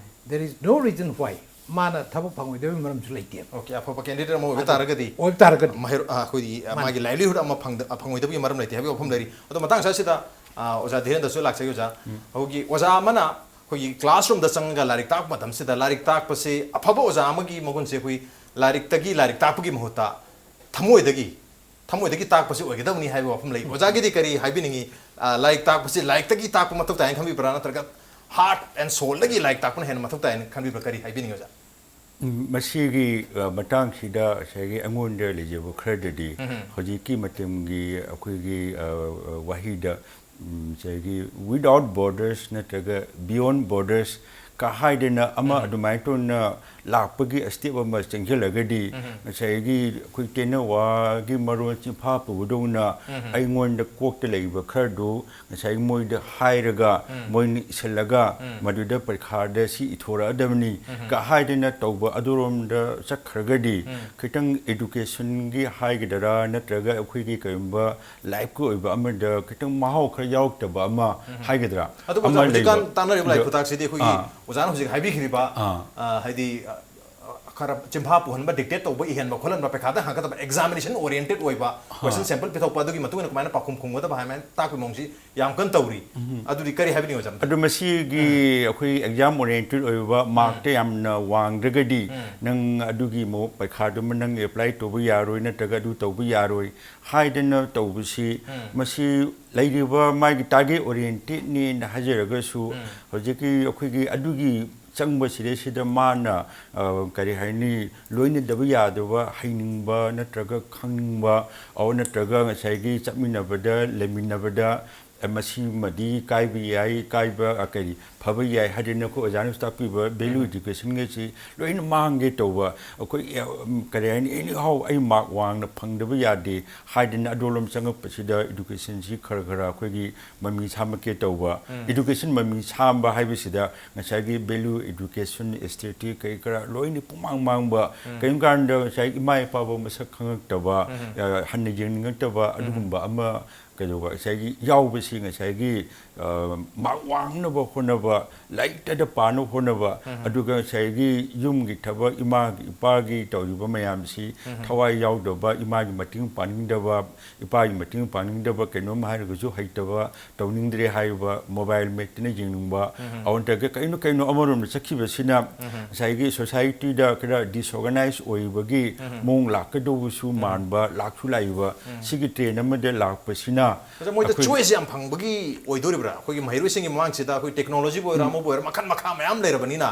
there is no reason why ꯃꯥꯅ ꯊꯕꯛ ꯐꯪꯉꯣꯏꯗꯕꯒꯤ ꯃꯔꯝꯁꯨ ꯂꯩꯇꯦꯕ꯫ ꯑꯣꯀꯦ, ꯑꯐꯕ ꯀꯦꯟꯗꯤꯗꯦꯠ ꯑꯃ ꯑꯣꯏꯕ ꯇꯥꯔꯒꯗꯤ ꯑꯣꯏꯕ ꯇꯥꯔꯒꯗꯤ ꯃꯍꯩꯔꯣ-, ꯑ, ꯑꯩꯈꯣꯏꯒꯤ, ꯑ, ꯃꯥꯅꯤ꯫ ꯃꯥꯒꯤ ꯂꯥꯏꯚꯂꯤꯍꯨꯗ ꯑꯃ ꯐꯪꯗ-, ꯑ, ꯐꯪꯉꯣꯏꯗꯕꯒꯤ ꯃꯔꯝ ꯂꯩꯇꯦ ꯍꯥꯏꯕꯒꯤ ꯋꯥꯐꯝ ꯂꯩꯔꯤ꯫ ꯑꯗꯣ ꯃꯇꯥꯡ ꯑꯁꯤꯗ, ꯑ, ꯑꯣꯖꯥ ꯙꯤꯔꯦꯟꯗ꯭ꯔꯁꯨ ꯂꯥꯛꯆꯒꯦ꯫ ꯑꯣꯖꯥ, ꯑꯩꯈꯣꯏꯒꯤ ꯑꯣꯖꯥ ꯑꯃꯅ ꯑꯩꯈꯣꯏꯒꯤ ꯀ꯭ꯂꯥꯁꯔꯨꯝꯗ ꯆꯪꯉꯒ ꯂꯥꯏꯔꯤꯛ ꯇꯥꯛꯄ ꯃꯇꯝꯁꯤꯗ ꯂꯥꯏꯔꯤꯛ ꯇꯥꯛꯄꯁꯤ ꯑꯐꯕ ꯑꯣꯖꯥ ꯑꯃꯒꯤ ꯃꯒꯨꯟꯁꯦ ꯑꯩꯈꯣꯏ ꯂꯥꯏꯔꯤꯛꯇꯒꯤ ꯂꯥꯏꯔꯤꯛ ꯇꯥꯛꯄꯒꯤ ꯃꯍꯨꯠꯇ ꯊꯃꯣꯏꯗꯒꯤ ꯊꯃꯣꯏꯗꯒꯤ ꯇꯥꯛꯄꯁꯤ ꯑꯣꯏꯒꯗꯕꯅꯤ ꯍꯥꯏꯕ ꯋꯥꯐꯝ ꯂꯩ꯫ ꯑꯣꯖꯥꯒꯤꯗꯤ ꯀꯔꯤ ꯍꯥꯏꯕꯤꯅꯤꯡꯉꯤ? ꯑ, ꯂꯥꯏꯔꯤꯛ ꯇꯥꯛꯄꯁꯤ ꯂꯥꯏꯔꯤꯛꯇꯒꯤ ꯇꯥꯛꯄ ꯃꯊꯧ ꯇꯥꯏꯅ ꯈꯟꯕꯤꯕ꯭ꯔꯥ, ꯅꯠꯇ꯭ꯔꯒ ꯍꯥꯔꯠ ꯑꯦꯟ ꯁꯣꯜꯗꯒꯤ ꯂꯥꯏꯔꯤꯛ ꯇꯥꯛꯄꯅ ꯍꯦꯟꯅ ꯃꯊꯧ ꯇꯥꯏꯅ ꯈꯟꯕꯤꯕ꯭ꯔꯥ? ꯀꯔꯤ ꯍꯥꯏꯕꯤꯅꯤꯡꯉꯤ ꯑꯣꯖꯥ? ꯎꯝ, ꯃꯁꯤꯒꯤ, ꯑ, ꯃꯇꯥꯡꯁꯤꯗ ꯉꯁꯥꯏꯒꯤ ꯑꯩꯉꯣꯟꯗ ꯂꯩꯖꯕ ꯈꯔꯗꯗꯤ ꯍꯧꯖꯤꯛꯀꯤ ꯃꯇꯝꯒꯤ ꯑꯩꯈꯣꯏꯒꯤ, ꯑ, ꯑ, ꯋꯥꯍꯩꯗ, ꯎꯝ, ꯉꯁꯥꯏꯒꯤ without borders ꯅꯠꯇ꯭ꯔꯒ beyond borders ꯀ ꯍꯥꯏꯗꯅ ꯑꯃ ꯑꯗꯨꯃꯥꯏꯅ ꯇꯧꯅ ꯂꯥꯛꯄꯒꯤ ꯁ꯭ꯇꯦꯞ ꯑꯃ ꯆꯪꯁꯤꯜꯂꯒꯗꯤ ꯉꯁꯥꯏꯒꯤ ꯑꯩꯈꯣꯏ ꯇꯦꯅꯋꯥꯒꯤ ꯃꯔꯣꯟ ꯆꯤꯟꯐꯥ ꯄꯨꯕꯗꯧꯅ ꯑꯩꯉꯣꯟꯗ ꯀꯣꯛꯇ ꯂꯩꯕ ꯈꯔꯗꯨ ꯉꯁꯥꯏꯒꯤ ꯃꯣꯏꯗ ꯍꯥꯏꯔꯒ ꯃꯣꯏꯅ ꯏꯁꯤꯜꯂꯒ ꯃꯗꯨꯗ ꯄꯔꯤꯈꯥꯗ ꯁꯤ ꯏꯊꯣꯔꯛꯑꯗꯕꯅꯤ ꯀ ꯍꯥꯏꯗꯅ ꯇꯧꯕ ꯑꯗꯨꯔꯣꯝꯗ ꯆꯠꯈ꯭ꯔꯒꯗꯤ ꯈꯤꯇꯪ ꯑꯦꯗꯨꯀꯦꯁꯟꯒꯤ ꯍꯥꯏꯒꯗꯔꯥ ꯅꯠꯇ꯭ꯔꯒ ꯑꯩꯈꯣꯏꯒꯤ ꯀꯔꯤꯒꯨꯝꯕ ꯂꯥꯏꯐꯀꯤ ꯑꯣꯏꯕ ꯑꯃꯗ ꯈꯤꯇꯪ ꯃꯍꯥꯎ ꯈꯔ ꯌꯥꯎꯔꯛꯇꯕ ꯑꯃ ꯍꯥꯏꯒꯗ꯭ꯔꯥ? ꯑꯗꯨꯕꯨ ꯑꯃ ꯍꯧꯖꯤꯛꯀꯥꯟ ꯂꯩꯕ꯫ ꯇꯥꯟꯅꯔꯤꯕ ꯂꯥꯏꯔꯤꯛ ꯑꯗꯣ ꯈꯨꯇꯥꯛꯁꯤꯗꯤ ꯑꯩꯈꯣꯏꯒꯤ ꯑꯥ꯫ ꯑꯣꯖꯥꯅ ꯍꯧꯖꯤꯛ ꯍꯥꯏꯕꯤꯈ꯭ꯔꯤꯕ, ꯑꯥ꯫ ꯑ, ꯍꯥꯏꯗꯤ, ꯑ, ꯈꯔ ꯆꯤꯟꯐꯥ ꯄꯨꯍꯟꯕ, dictate ꯇꯧꯕ, ꯏꯍꯟꯕ ꯈꯣꯠꯍꯟꯕ, ꯄꯩꯈꯥꯗ ꯍꯪꯒꯗꯕ, examination oriented ꯑꯣꯏꯕ, question sample ꯄꯤꯊꯣꯛꯄ, ꯑꯗꯨꯒꯤ ꯃꯇꯨꯡ ꯏꯟꯅ ꯀꯃꯥꯏꯅ ꯄꯥꯎꯈꯨꯝ ꯈꯨꯝꯒꯗꯕ ꯍꯥꯏꯕ ꯇꯥꯛꯄꯒꯤ ꯃꯑꯣꯡꯁꯤ ꯌꯥꯝ ꯀꯟꯅ ꯇꯧꯔꯤ꯫ ꯑꯗꯨꯗꯤ ꯀꯔꯤ ꯍꯥꯏꯕꯤꯅꯤꯡꯉꯤ, ꯑꯣꯖꯥ? ꯑꯗꯨ ꯃꯁꯤꯒꯤ ꯑꯩꯈꯣꯏ exam oriented ꯑꯣꯏꯕ, markꯇ ꯌꯥꯝꯅ ꯋꯥꯡꯗ꯭ꯔꯒꯗꯤ ꯅꯪ ꯑꯗꯨꯒꯤ ꯃꯑꯣꯡ ꯄꯩꯈꯥꯗꯨꯃ ꯅꯪ apply ꯇꯧꯕ ꯌꯥꯔꯣꯏ, ꯅꯠꯇ꯭ꯔꯒ ꯑꯗꯨ ꯇꯧꯕ ꯌꯥꯔꯣꯏ ꯍꯥꯏꯗꯅ ꯇꯧꯕꯁꯤ, ꯃꯁꯤ ꯂꯩꯔꯤꯕ ꯃꯥꯒꯤ target orientedꯅꯦꯅ ꯍꯥꯏꯖꯔꯒꯁꯨ, ꯍꯧꯖꯤꯛꯀꯤ ꯑꯩꯈꯣꯏꯒꯤ ꯑꯗꯨꯒꯤ ꯆꯪꯕ ꯁꯤꯗꯩꯁꯤꯗ ꯃꯥꯅ, ꯑ, ꯀꯔꯤ ꯍꯥꯏꯅꯤ, ꯂꯣꯏꯅꯗꯕ ꯌꯥꯗꯕ, ꯍꯩꯅꯤꯡꯕ ꯅꯠꯇ꯭ꯔꯒ ꯈꯪꯅꯤꯡꯕ, ꯑꯣ, ꯅꯠꯇ꯭ꯔꯒ ꯉꯁꯥꯏꯒꯤ ꯆꯠꯃꯤꯟꯅꯕꯗ, ꯂꯩꯃꯤꯟꯅꯕꯗ, ꯑ, ꯃꯁꯤꯃꯗꯤ ꯀꯥꯏꯕ ꯌꯥꯏ, ꯀꯥꯏꯕ, ꯑ, ꯀꯔꯤ, ꯐꯕ ꯌꯥꯏ ꯍꯥꯏꯗꯅ ꯑꯩꯈꯣꯏ ꯑꯣꯖꯥꯅꯁꯨ ꯇꯥꯛꯄꯤꯕ value educationꯒꯁꯤ ꯂꯣꯏꯅ ꯃꯥꯡꯒꯦ ꯇꯧꯕ꯫ ꯑꯩꯈꯣꯏ, ꯑ, ꯎꯝ, ꯀꯔꯤ ꯍꯥꯏꯅꯤ, anyhow ꯑꯩ mark ꯋꯥꯡꯅ ꯐꯪꯗꯕ ꯌꯥꯗꯦ ꯍꯥꯏꯗꯅ ꯑꯗꯣꯂꯣꯝ ꯆꯪꯉꯛꯄꯁꯤꯗ educationꯁꯤ ꯈꯔ ꯈꯔ ꯑꯩꯈꯣꯏꯒꯤ ꯃꯃꯤ ꯁꯥꯝꯃꯛꯀꯦ ꯇꯧꯕ꯫ Education ꯃꯃꯤ ꯁꯥꯝꯕ ꯍꯥꯏꯕꯁꯤꯗ ꯉꯁꯥꯏꯒꯤ value education, aesthetic ꯀꯔꯤ ꯀꯔꯥ ꯂꯣꯏꯅ ꯄꯨꯡꯃꯥꯡ ꯃꯥꯡꯕ, ꯀꯔꯤꯒꯨꯝꯕ ꯀꯥꯟꯗ ꯉꯁꯥꯏ ꯏꯃꯥ ꯏꯄꯥꯕꯨ ꯃꯁꯛ ꯈꯪꯉꯛꯇꯕ, ꯑ, ꯍꯟꯅ ꯌꯦꯡꯅꯤꯡꯉꯛꯇꯕ, ꯑꯗꯨꯒꯨꯝꯕ ꯑꯃ ꯀꯩꯗꯧꯕ ꯉꯁꯥꯏꯒꯤ ꯌꯥꯎꯕꯁꯤ ꯉꯁꯥꯏꯒꯤ, ꯑ, mark ꯋꯥꯡꯅꯕ ꯍꯣꯠꯅꯕ, ꯂꯥꯏꯔꯤꯛꯇꯗ ꯄꯥꯅꯕ ꯍꯣꯠꯅꯕ, ꯑꯗꯨꯒ ꯉꯁꯥꯏꯒꯤ ꯌꯨꯝꯒꯤ ꯊꯕꯛ, ꯏꯃꯥꯒꯤ ꯏꯄꯥꯒꯤ ꯇꯧꯔꯤꯕ ꯃꯌꯥꯝꯁꯤ ꯊꯋꯥꯏ ꯌꯥꯎꯗꯕ, ꯏꯃꯥꯒꯤ ꯃꯇꯦꯡ ꯄꯥꯅꯤꯡꯗꯕ, ꯏꯄꯥꯒꯤ ꯃꯇꯦꯡ ꯄꯥꯅꯤꯡꯗꯕ, ꯀꯩꯅꯣꯝ ꯍꯥꯏꯔꯒꯁꯨ ꯍꯩꯇꯕ, ꯇꯧꯅꯤꯡꯗ꯭ꯔꯦ ꯍꯥꯏꯕ, mobile ꯃꯦꯠꯇꯅ ꯌꯦꯡꯅꯤꯡꯕ, ꯑꯗꯨ ꯅꯠꯇ꯭ꯔꯒ ꯀꯩꯅꯣ ꯀꯩꯅꯣ ꯑꯃꯔꯣꯝꯗ ꯆꯠꯈꯤꯕꯁꯤꯅ ꯉꯁꯥꯏꯒꯤ societyꯗ ꯈꯔ disorganize ꯑꯣꯏꯕꯒꯤ ꯃꯑꯣꯡ ꯂꯥꯛꯀꯗꯧꯕꯁꯨ ꯃꯥꯟꯕ, ꯂꯥꯛꯁꯨ ꯂꯥꯛꯏꯕ꯫ ꯁꯤꯒꯤ trend ꯑꯃꯗ ꯂꯥꯛꯄꯁꯤꯅ ꯑꯣꯖꯥ, ꯃꯣꯏꯗ ꯑꯩꯈꯣꯏ choice ꯌꯥꯝ ꯐꯪꯕꯒꯤ ꯑꯣꯏꯗꯣꯔꯤꯕ꯭ꯔꯥ? ꯑꯩꯈꯣꯏꯒꯤ ꯃꯍꯩꯔꯣꯏꯁꯤꯡꯒꯤ ꯃꯃꯥꯡꯁꯤꯗ ꯑꯩꯈꯣꯏ technologyꯕꯨ ꯑꯣꯏꯔꯣ, ꯑꯃꯕꯨ ꯑꯣꯏꯔꯣ, ꯃꯈꯜ ꯃꯈꯥ ꯃꯌꯥꯝ ꯂꯩꯔꯕꯅꯤꯅ,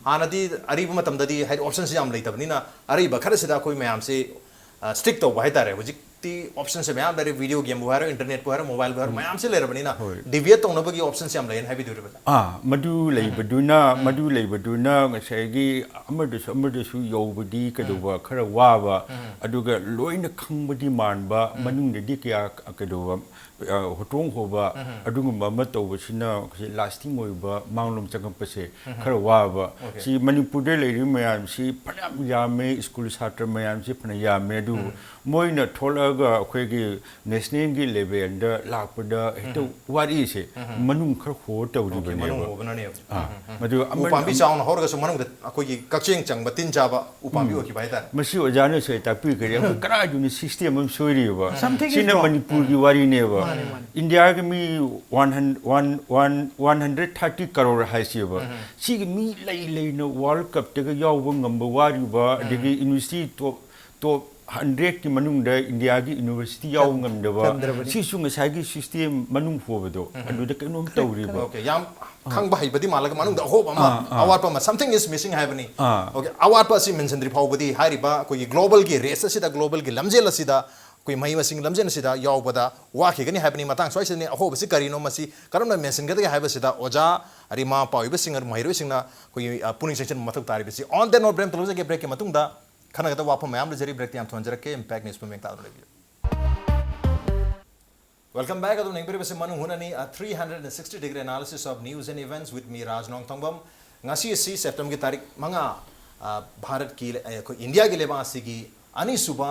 ꯍꯥꯟꯅꯗꯤ ꯑꯔꯤꯕ ꯃꯇꯝꯗꯗꯤ ꯍꯥꯏꯗꯤ optionꯁꯤ ꯌꯥꯝ ꯂꯩꯇꯕꯅꯤꯅ, ꯑꯔꯤꯕ ꯈꯔꯁꯤꯗ ꯑꯩꯈꯣꯏ ꯃꯌꯥꯝꯁꯤ, ꯑ, stick ꯇꯧꯕ ꯍꯥꯏꯇꯥꯔꯦ꯫ ꯍꯧꯖꯤꯛꯇꯤ optionꯁꯦ ꯃꯌꯥꯝ ꯂꯩꯔꯦ, video gameꯕꯨ ꯍꯥꯏꯔꯣ, internetꯄꯨ ꯍꯥꯏꯔꯣ, mobileꯕꯨ ꯍꯥꯏꯔꯣ, ꯃꯌꯥꯝꯁꯤ ꯂꯩꯔꯕꯅꯤꯅ, ꯍꯣꯏ꯫ deviate ꯇꯧꯅꯕꯒꯤ optionꯁꯤ ꯌꯥꯝ ꯂꯩꯌꯦꯅ ꯍꯥꯏꯕꯤꯗꯣꯔꯤꯕ꯭ꯔꯥ? ꯑꯥ, ꯃꯗꯨ ꯂꯩꯕꯗꯨꯅ, ꯃꯗꯨ ꯂꯩꯕꯗꯨꯅ ꯉꯁꯥꯏꯒꯤ ꯑꯃꯗꯁꯨ ꯑꯃꯗꯁꯨ ꯌꯧꯕꯗꯤ ꯀꯩꯗꯧꯕ ꯈꯔ ꯋꯥꯕ, ꯑꯗꯨꯒ ꯂꯣꯏꯅ ꯈꯪꯕꯗꯤ ꯃꯥꯟꯕ, ꯃꯅꯨꯡꯗꯗꯤ ꯀꯌꯥ ꯀꯩꯗꯧꯕ ꯑ, ꯍꯣꯇ꯭ꯔꯣꯡ ꯍꯣꯕ, ꯑꯗꯨꯒꯨꯝꯕ ꯑꯃ ꯇꯧꯕꯁꯤꯅ ꯁꯤ lasting ꯑꯣꯏꯕ ꯃꯥꯡꯂꯣꯝ ꯆꯪꯉꯛꯄꯁꯦ ꯈꯔ ꯋꯥꯕ꯫ Okay. ꯁꯤ ꯃꯅꯤꯄꯨꯔꯗ ꯂꯩꯔꯤꯕ ꯃꯌꯥꯝꯁꯤ ꯐꯅꯌꯥꯝ ꯌꯥꯝꯃꯦ, ꯁ꯭ꯀꯨꯜ ꯁꯥꯇ꯭ꯔ ꯃꯌꯥꯝꯁꯤ ꯐꯅ ꯌꯥꯝꯃꯦ, ꯑꯗꯨꯕꯨ ꯃꯣꯏꯅ ꯊꯣꯛꯂꯛꯑꯒ ꯑꯩꯈꯣꯏꯒꯤ national ꯒꯤ level ꯗ ꯂꯥꯛꯄꯗ ꯍꯦꯛꯇ ꯋꯥꯔꯤꯁꯦ ꯃꯅꯨꯡ ꯈꯔ ꯍꯣ Okay, ꯃꯅꯨꯡ ꯇꯧꯔꯤꯕꯅꯦꯕ꯫ ꯍꯣꯕꯅꯅꯦꯕ꯫ ꯑꯥ, ꯎꯝ, ꯎꯝ, ꯎꯝ꯫ ꯃꯗꯨ ꯎ ꯑꯃ-, ꯄꯥꯝꯕꯤ ꯑꯃ-, ꯆꯥꯎꯅ ꯍꯧꯔꯒꯁꯨ ꯃꯅꯨꯡꯗ ꯑꯩꯈꯣꯏꯒꯤ ꯀꯛꯆꯦꯡ ꯆꯪꯕ, ꯇꯤꯟ ꯆꯥꯕ ꯎ ꯄꯥꯝꯕꯤ ꯎꯝ꯫ ꯑꯣꯏꯈꯤꯕ ꯍꯥꯏꯇꯥꯔꯦ꯫ ꯃꯁꯤ ꯑꯣꯖꯥꯅꯁꯨ ꯍꯦꯛ ꯇꯥꯛꯄꯤꯈ꯭ꯔꯦ꯫ ꯑꯩꯈꯣꯏ ꯎꯝ꯫ ꯀꯗꯥꯏꯗꯅꯣ system ꯑꯃ ꯁꯣꯏꯔꯤꯕ? Something is ꯁꯤꯅ wrong. ꯃꯅꯤꯄꯨꯔꯒꯤ ꯎꯝ꯫ ꯋꯥꯔꯤꯅꯦꯕ꯫ ꯃꯥꯅꯦ, ꯃꯥꯅꯦ꯫ ꯏꯟꯗꯤꯌꯥꯒꯤ ꯃꯤ one hundred, one, one, one hundred thirty crore ꯍꯥꯏꯁꯦꯕ꯫ ꯎꯝ꯫ ꯁꯤꯒꯤ ꯃꯤ ꯂꯩ ꯂꯩꯅ World Cup ꯇꯒ ꯌꯥꯎꯕ ꯉꯝꯕ ꯋꯥꯔꯤꯕ, ꯎꯝ꯫ ꯑꯗꯒꯤ university top, top hundred ꯀꯤ ꯃꯅꯨꯡꯗ ꯏꯟꯗꯤꯌꯥꯒꯤ university ꯌꯥꯎꯕ ꯆꯟ-, ꯉꯝꯗꯕ, ꯆꯟꯗ꯭ꯔꯕꯅꯤ꯫ ꯁꯤꯁꯨ ꯉꯁꯥꯏꯒꯤ system ꯃꯅꯨꯡ ꯍꯣꯕꯗꯣ, ꯎꯝ꯫ ꯑꯗꯨꯗ ꯀꯩꯅꯣꯝ ꯇꯧꯔꯤꯕ꯫ Okay, ꯌꯥꯝ ꯑꯥ꯫ ꯈꯪꯕ ꯍꯩꯕꯗꯤ ꯃꯥꯜꯂꯒ ꯃꯅꯨꯡꯗ ꯑꯍꯣꯕ ꯑꯃ, ꯑꯥ, ꯑꯥ꯫ ꯑꯋꯥꯠꯄ ꯑꯃ, something is missing ꯍꯥꯏꯕꯅꯤ꯫ ꯑꯥ꯫ Okay, ꯑꯋꯥꯠꯄ ꯑꯁꯤ ꯃꯦꯟꯁꯤꯟꯗ꯭ꯔꯤ ꯐꯥꯎꯕꯗꯤ ꯍꯥꯏꯔꯤꯕ ꯑꯩꯈꯣꯏꯒꯤ global ꯒꯤ race ꯑꯁꯤꯗ, global ꯒꯤ ꯂꯝꯖꯦꯜ ꯑꯁꯤꯗ, ꯑꯩꯈꯣꯏ ꯃꯍꯩ ꯃꯁꯤꯡ ꯂꯝꯖꯦꯜ ꯑꯁꯤꯗ ꯌꯥꯎꯕꯗ ꯋꯥꯈꯤꯒꯅꯤ ꯍꯥꯏꯕꯅꯤ꯫ ꯃꯇꯥꯡ ꯁ꯭ꯋꯥꯏꯁꯤꯗꯅꯤ ꯑꯍꯣꯕꯁꯤ ꯀꯔꯤꯅꯣ, ꯃꯁꯤ ꯀꯔꯝꯅ ꯃꯦꯟꯁꯤꯟꯒꯗꯒꯦ ꯍꯥꯏꯕꯁꯤꯗ ꯑꯣꯖꯥ, ꯑꯔꯤꯃꯥ ꯄꯥꯎꯏꯕꯁꯤꯡ, ꯃꯍꯩꯔꯣꯏꯁꯤꯡꯅ ꯑꯩꯈꯣꯏꯒꯤ, ꯑ, ꯄꯨꯛꯅꯤꯡ ꯆꯪꯁꯤꯟꯕ ꯃꯊꯧ ꯇꯥꯔꯤꯕꯁꯤ꯫ On that note, break ꯑꯃ ꯇꯧꯖꯒꯦ꯫ Break ꯀꯤ ꯃꯇꯨꯡꯗ ꯈꯟꯅꯒꯗꯕ ꯋꯥꯐꯝ ꯃꯌꯥꯝ ꯂꯩꯖꯔꯤ꯫ Break ꯇꯤ ꯌꯥꯝ ꯊꯨꯍꯟꯖꯔꯛꯀꯦ꯫ Impact News ꯄꯨꯝꯃꯦꯡ ꯇꯥꯗꯨꯅ ꯂꯩꯕꯤꯌꯨ꯫ Welcome back. ꯑꯗꯨꯝ ꯌꯦꯡꯕꯤꯔꯤꯕꯁꯤ ꯃꯅꯨꯡ ꯍꯨꯠꯅꯅꯤ, a three hundred sixty degree analysis of news and events with me, ꯔꯥꯖ ꯅꯣꯡꯊꯣꯡꯕꯝ꯫ ꯉꯁꯤ ꯑꯁꯤ September ꯒꯤ ꯇꯥꯔꯤꯛ ꯃꯉꯥ, ꯑ, ꯚꯥꯔꯠꯀꯤ, ꯑ, ꯑꯩꯈꯣꯏ ꯏꯟꯗꯤꯌꯥꯒꯤ ꯂꯩꯕꯥꯛ ꯑꯁꯤꯒꯤ ꯑꯅꯤꯁꯨꯕ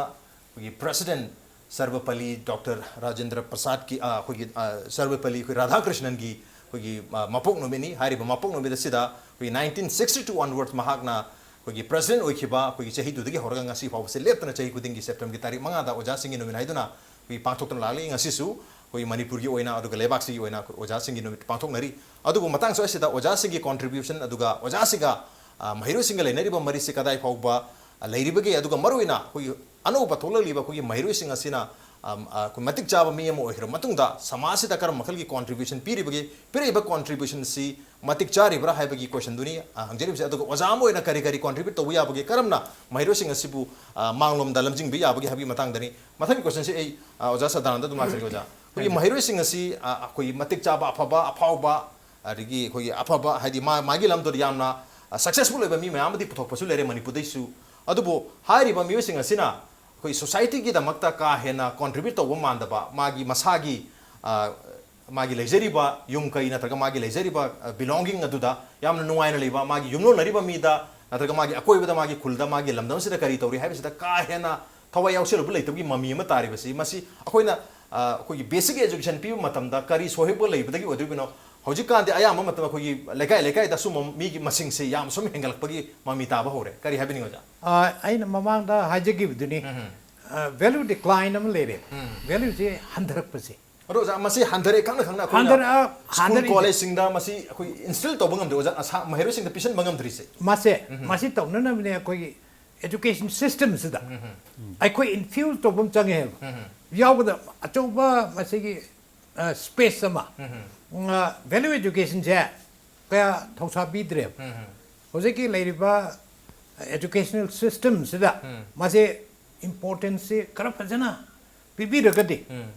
ꯑꯩꯈꯣꯏꯒꯤ President ꯁꯔꯕꯄꯜꯂꯤ, Doctor ꯔꯥꯖꯦꯟꯗ꯭ꯔ ꯄ꯭ꯔꯁꯥꯗꯀꯤ, ꯑ, ꯑꯩꯈꯣꯏꯒꯤ, ꯑ, ꯁꯔꯕꯄꯜꯂꯤ ꯑꯩꯈꯣꯏ ꯔꯥꯙꯥꯀ꯭ꯔꯤꯁꯅꯟꯒꯤ ꯑꯩꯈꯣꯏꯒꯤ, ꯑ, ꯃꯄꯣꯛ ꯅꯨꯃꯤꯠꯅꯤ꯫ ꯍꯥꯏꯔꯤꯕ ꯃꯄꯣꯛ ꯅꯨꯃꯤꯠ ꯑꯁꯤꯗ ꯑꯩꯈꯣꯏꯒꯤ nineteen sixty two onwards ꯃꯍꯥꯛꯅ ꯑꯩꯈꯣꯏꯒꯤ President ꯑꯣꯏꯈꯤꯕ ꯑꯩꯈꯣꯏꯒꯤ ꯆꯍꯤꯗꯨꯗꯒꯤ ꯍꯧꯔꯒ ꯉꯁꯤ ꯐꯥꯎꯕꯁꯦ ꯂꯦꯞꯇꯅ ꯆꯍꯤ ꯈꯨꯗꯤꯡꯒꯤ September ꯒꯤ ꯇꯥꯔꯤꯛ ꯃꯉꯥꯗ ꯑꯣꯖꯥꯁꯤꯡꯒꯤ ꯅꯨꯃꯤꯠ ꯍꯥꯏꯗꯨꯅ ꯑꯩꯈꯣꯏ ꯄꯥꯡꯊꯣꯛꯇꯨꯅ ꯂꯥꯛꯂꯤ꯫ ꯉꯁꯤꯁꯨ ꯑꯩꯈꯣꯏ ꯃꯅꯤꯄꯨꯔꯒꯤ ꯑꯣꯏꯅ ꯑꯗꯨꯒ ꯂꯩꯕꯥꯛꯁꯤꯒꯤ ꯑꯣꯏꯅ ꯑꯩꯈꯣꯏ ꯑꯣꯖꯥꯁꯤꯡꯒꯤ ꯅꯨꯃꯤꯠ ꯄꯥꯡꯊꯣꯛꯅꯔꯤ꯫ ꯑꯗꯨꯕꯨ ꯃꯇꯥꯡ ꯑꯁꯤꯗ ꯑꯣꯖꯥꯁꯤꯡꯒꯤ contribution ꯑꯗꯨꯒ ꯑꯣꯖꯥꯁꯤꯒ, ꯑ, ꯃꯍꯩꯔꯣꯏꯁꯤꯡꯒ ꯂꯩꯅꯔꯤꯕ ꯃꯔꯤꯁꯤ ꯀꯗꯥꯏ ꯐꯥꯎꯕ, ꯑ, ꯂꯩꯔꯤꯕꯒꯦ, ꯑꯗꯨꯒ ꯃꯔꯨꯑꯣꯏꯅ ꯑꯩꯈꯣꯏꯒꯤ ꯑꯅꯧꯕ ꯊꯣꯛꯂꯛꯂꯤꯕ ꯑꯩꯈꯣꯏꯒꯤ ꯃꯍꯩꯔꯣꯏꯁꯤꯡ ꯑꯁꯤꯅ, ꯑꯝ, ꯑ, ꯑꯩꯈꯣꯏ ꯃꯇꯤꯛ ꯆꯥꯕ ꯃꯤ ꯑꯃ ꯑꯣꯏꯈ꯭ꯔꯕ ꯃꯇꯨꯡꯗ ꯁꯃꯥꯖꯁꯤꯗ ꯀꯔꯝꯕ ꯃꯈꯜꯒꯤ contribution ꯄꯤꯔꯤꯕꯒꯦ, ꯄꯤꯔꯛꯏꯕ contribution ꯁꯤ ꯃꯇꯤꯛ ꯆꯥꯔꯤꯕ꯭ꯔꯥ ꯍꯥꯏꯕꯒꯤ question ꯗꯨꯅꯤ, ꯑ, ꯍꯪꯖꯔꯤꯕꯁꯦ꯫ ꯑꯗꯨꯒ ꯑꯣꯖꯥ ꯑꯃ ꯑꯣꯏꯅ ꯀꯔꯤ ꯀꯔꯤ contribute ꯇꯧꯕ ꯌꯥꯕꯒꯦ, ꯀꯔꯝꯅ ꯃꯍꯩꯔꯣꯏꯁꯤꯡ ꯑꯁꯤꯕꯨ, ꯑ, ꯃꯥꯡꯂꯣꯝꯗ ꯂꯝꯖꯤꯡꯕ ꯌꯥꯕꯒꯦ ꯍꯥꯏꯕꯒꯤ ꯃꯇꯥꯡꯗꯅꯤ꯫ ꯃꯊꯪꯒꯤ question ꯁꯤ ꯑꯩ, ꯑ, ꯑꯣꯖꯥ ꯁꯗꯥꯅꯟꯗ ꯑꯗꯨꯝ ꯂꯥꯛꯆꯔꯒꯦ, ꯑꯣꯖꯥ꯫ ꯑꯩꯈꯣꯏꯒꯤ ꯍꯥꯏꯕꯤꯌꯨ꯫ ꯃꯍꯩꯔꯣꯏꯁꯤꯡ ꯑꯁꯤ, ꯑ, ꯑꯩꯈꯣꯏꯒꯤ ꯃꯇꯤꯛ ꯆꯥꯕ, ꯑꯐꯕ, ꯑꯐꯥꯎꯕ, ꯑꯗꯒꯤ ꯑꯩꯈꯣꯏꯒꯤ ꯑꯐꯕ, ꯍꯥꯏꯗꯤ ꯃꯥ-, ꯃꯥꯒꯤ ꯂꯝꯗꯨꯗ ꯌꯥꯝꯅ, ꯑ, successful ꯑꯣꯏꯕ ꯃꯤ ꯃꯌꯥꯝ ꯑꯃꯗꯤ ꯄꯨꯊꯣꯛꯄꯁꯨ ꯂꯩꯔꯦ ꯃꯅꯤꯄꯨꯔꯗꯩꯁꯨ꯫ ꯑꯗꯨꯕꯨ ꯍꯥꯏꯔꯤꯕ ꯃꯤꯑꯣꯏꯁꯤꯡ ꯑꯁꯤꯅ ꯑꯩꯈꯣꯏ society ꯒꯤꯗꯃꯛꯇ ꯀꯥ ꯍꯦꯟꯅ contribute ꯇꯧꯕ ꯃꯥꯟꯗꯕ, ꯃꯥꯒꯤ ꯃꯁꯥꯒꯤ, ꯑ, ꯃꯥꯒꯤ ꯂꯩꯖꯔꯤꯕ ꯌꯨꯝ ꯀꯩ ꯅꯠꯇ꯭ꯔꯒ ꯃꯥꯒꯤ ꯂꯩꯖꯔꯤꯕ, ꯑ, belonging ꯑꯗꯨꯗ ꯌꯥꯝꯅ ꯅꯨꯡꯉꯥꯏꯅ ꯂꯩꯕ, ꯃꯥꯒꯤ ꯌꯨꯝꯂꯣꯟꯅꯔꯤꯕ ꯃꯤꯗ ꯅꯠꯇ꯭ꯔꯒ ꯃꯥꯒꯤ ꯑꯀꯣꯏꯕꯗ, ꯃꯥꯒꯤ ꯈꯨꯜꯗ, ꯃꯥꯒꯤ ꯂꯝꯗꯝꯁꯤꯗ ꯀꯔꯤ ꯇꯧꯔꯤ ꯍꯥꯏꯕꯁꯤꯗ ꯀꯥ ꯍꯦꯟꯅ ꯊꯋꯥꯏ ꯌꯥꯎꯁꯜꯂꯨꯕ ꯂꯩꯇꯕꯒꯤ ꯃꯃꯤ ꯑꯃ ꯇꯥꯔꯤꯕꯁꯤ, ꯃꯁꯤ ꯑꯩꯈꯣꯏꯅ, ꯑ, ꯑꯩꯈꯣꯏꯒꯤ basic education ꯄꯤꯕ ꯃꯇꯝꯗ ꯀꯔꯤ ꯁꯣꯏꯍꯧꯕ ꯂꯩꯕꯗꯒꯤ ꯑꯣꯏꯗꯣꯏꯕꯅꯣ? ꯍꯧꯖꯤꯛꯀꯥꯟꯗꯤ ꯑꯌꯥꯝꯕ ꯃꯇꯝꯗ ꯑꯩꯈꯣꯏꯒꯤ ꯂꯩꯀꯥꯏ ꯂꯩꯀꯥꯏꯗ ꯁꯨꯝꯕ ꯃꯤꯒꯤ ꯃꯁꯤꯡꯁꯦ ꯌꯥꯝ ꯁꯨꯝ ꯍꯦꯟꯒꯠꯂꯛꯄꯒꯤ ꯃꯃꯤ ꯇꯥꯕ ꯍꯧꯔꯦ꯫ ꯀꯔꯤ ꯍꯥꯏꯕꯤꯅꯤꯡꯉꯤ, ꯑꯣꯖꯥ? ꯑ, ꯑꯩꯅ ꯃꯃꯥꯡꯗ ꯍꯥꯏꯖꯈꯤꯕꯗꯨꯅꯤ, ꯎꯝ꯫ ꯑ, value decline ꯑꯃ ꯂꯩꯔꯦ꯫ ꯎꯝ꯫ Valueꯁꯦ ꯍꯟꯊꯔꯛꯄꯁꯦ꯫ ꯑꯗꯣ ꯑꯣꯖꯥ, ꯃꯁꯤ ꯍꯟꯊꯔꯛꯑꯦ ꯈꯪꯅ ꯈꯪꯅ ꯑꯩꯈꯣꯏꯅ ꯍꯟꯊꯔꯛꯑ-, school ꯍꯟꯊꯔꯛꯏꯁꯦ꯫ Collegeꯁꯤꯡꯗ ꯃꯁꯤ ꯑꯩꯈꯣꯏ instill ꯇꯧꯕ ꯉꯝꯗꯦ, ꯑꯣꯖꯥ, ꯑꯁꯥ-, ꯃꯍꯩꯔꯣꯏꯁꯤꯡꯗ ꯄꯤꯁꯤꯟꯕ ꯉꯝꯗ꯭ꯔꯤꯁꯦ꯫ ꯃꯁꯦ, ꯎꯝ꯫ ꯃꯁꯤ ꯇꯧꯅꯅꯕꯅꯦ ꯑꯩꯈꯣꯏꯒꯤ education systemꯁꯤꯗ ꯎꯝ꯫ ꯑꯩꯈꯣꯏ infuse ꯇꯧꯕ ꯑꯃ ꯆꯪꯉꯦ ꯍꯥꯏꯕ꯫ ꯎꯝ꯫ ꯌꯥꯎꯕꯗ ꯑꯆꯧꯕ ꯃꯁꯤꯒꯤ, ꯑ, space ꯑꯃ, ꯎꯝ꯫ ꯑ, value educationꯁꯦ ꯀꯌꯥ ꯊꯧꯁꯥ ꯄꯤꯗ꯭ꯔꯦꯕ꯫ ꯎꯝ꯫ ꯍꯧꯖꯤꯛꯀꯤ ꯂꯩꯔꯤꯕ educational systemꯁꯤꯗ ꯎꯝ꯫ ꯃꯁꯦ importanceꯁꯤ ꯈꯔ ꯐꯖꯅ ꯄꯤꯕꯤꯔꯒꯗꯤ, ꯎꯝ꯫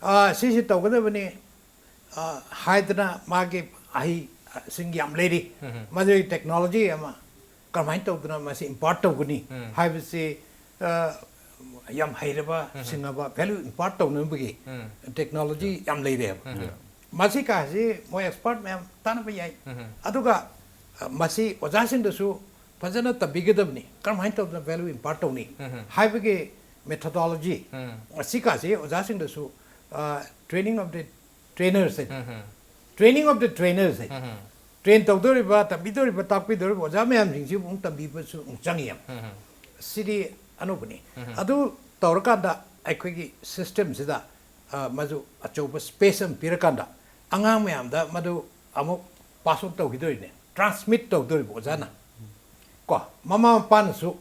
ꯑ, ꯁꯤꯁꯤ ꯇꯧꯒꯗꯕꯅꯤ, ꯑ, ꯍꯥꯏꯗꯅ ꯃꯥꯒꯤ ꯑꯍꯩꯁꯤꯡ ꯌꯥꯝ ꯂꯩꯔꯤ꯫ ꯎꯝ꯫ ꯃꯗꯨꯒꯤ technology ꯑꯃ ꯀꯔꯝꯍꯥꯏꯅ ꯇꯧꯗꯅ ꯃꯁꯤ impart ꯇꯧꯒꯅꯤ ꯎꯝ꯫ ꯍꯥꯏꯕꯁꯤ, ꯑ, ꯌꯥꯝ ꯍꯩꯔꯕ, ꯎꯝ꯫ ꯁꯤꯡꯉꯕ, value impart ꯇꯧꯅꯕꯒꯤ ꯎꯝ꯫ Technology ꯌꯥꯝ ꯂꯩꯔꯦꯕ꯫ ꯎꯝ꯫ ꯃꯁꯤ ꯀꯥꯁꯤ ꯃꯣꯏ expert ꯃꯌꯥꯝ ꯇꯥꯟꯅꯕ ꯌꯥꯏ꯫ ꯎꯝ꯫ ꯑꯗꯨꯒ, ꯑ, ꯃꯁꯤ ꯑꯣꯖꯥꯁꯤꯡꯗꯁꯨ ꯐꯖꯅ ꯇꯝꯕꯤꯒꯗꯕꯅꯤ, ꯀꯔꯝꯍꯥꯏꯅ ꯇꯧꯗꯅ value impart ꯇꯧꯅꯤ ꯎꯝ꯫ ꯍꯥꯏꯕꯒꯤ methodology ꯎꯝ꯫ ꯑꯁꯤ ꯀꯥꯁꯤ ꯑꯣꯖꯥꯁꯤꯡꯗꯁꯨ, ꯑ, training of the trainers high. Um. Training of the trainers high. Um. Train ꯇꯧꯗꯧꯔꯤꯕ, ꯇꯝꯕꯤꯗꯧꯔꯤꯕ, ꯇꯥꯛꯄꯤꯗꯧꯔꯤꯕ ꯑꯣꯖꯥ ꯃꯌꯥꯝꯁꯤꯡꯁꯤ ꯑꯃꯨꯛ ꯇꯝꯕꯤꯕꯁꯨ ꯑꯃꯨꯛ ꯆꯪꯉꯤ ꯌꯥꯝ꯫ ꯎꯝ꯫ ꯁꯤꯗꯤ ꯑꯅꯧꯕꯅꯤ꯫ ꯎꯝ꯫ ꯑꯗꯨ ꯇꯧꯔꯀꯥꯟꯗ ꯑꯩꯈꯣꯏꯒꯤ systemꯁꯤꯗ, ꯑ, ꯃꯗꯨ ꯑꯆꯧꯕ space ꯑꯃ ꯄꯤꯔꯀꯥꯟꯗ ꯑꯉꯥꯡ ꯃꯌꯥꯝꯗ ꯃꯗꯨ ꯑꯃꯨꯛ pass on ꯇꯧꯈꯤꯗꯣꯔꯤꯅꯦ, transmit ꯇꯧꯗꯣꯔꯤꯕ ꯑꯣꯖꯥꯅ꯫ ꯀꯣ, ꯃꯃꯥ ꯃꯄꯥꯅꯁꯨ,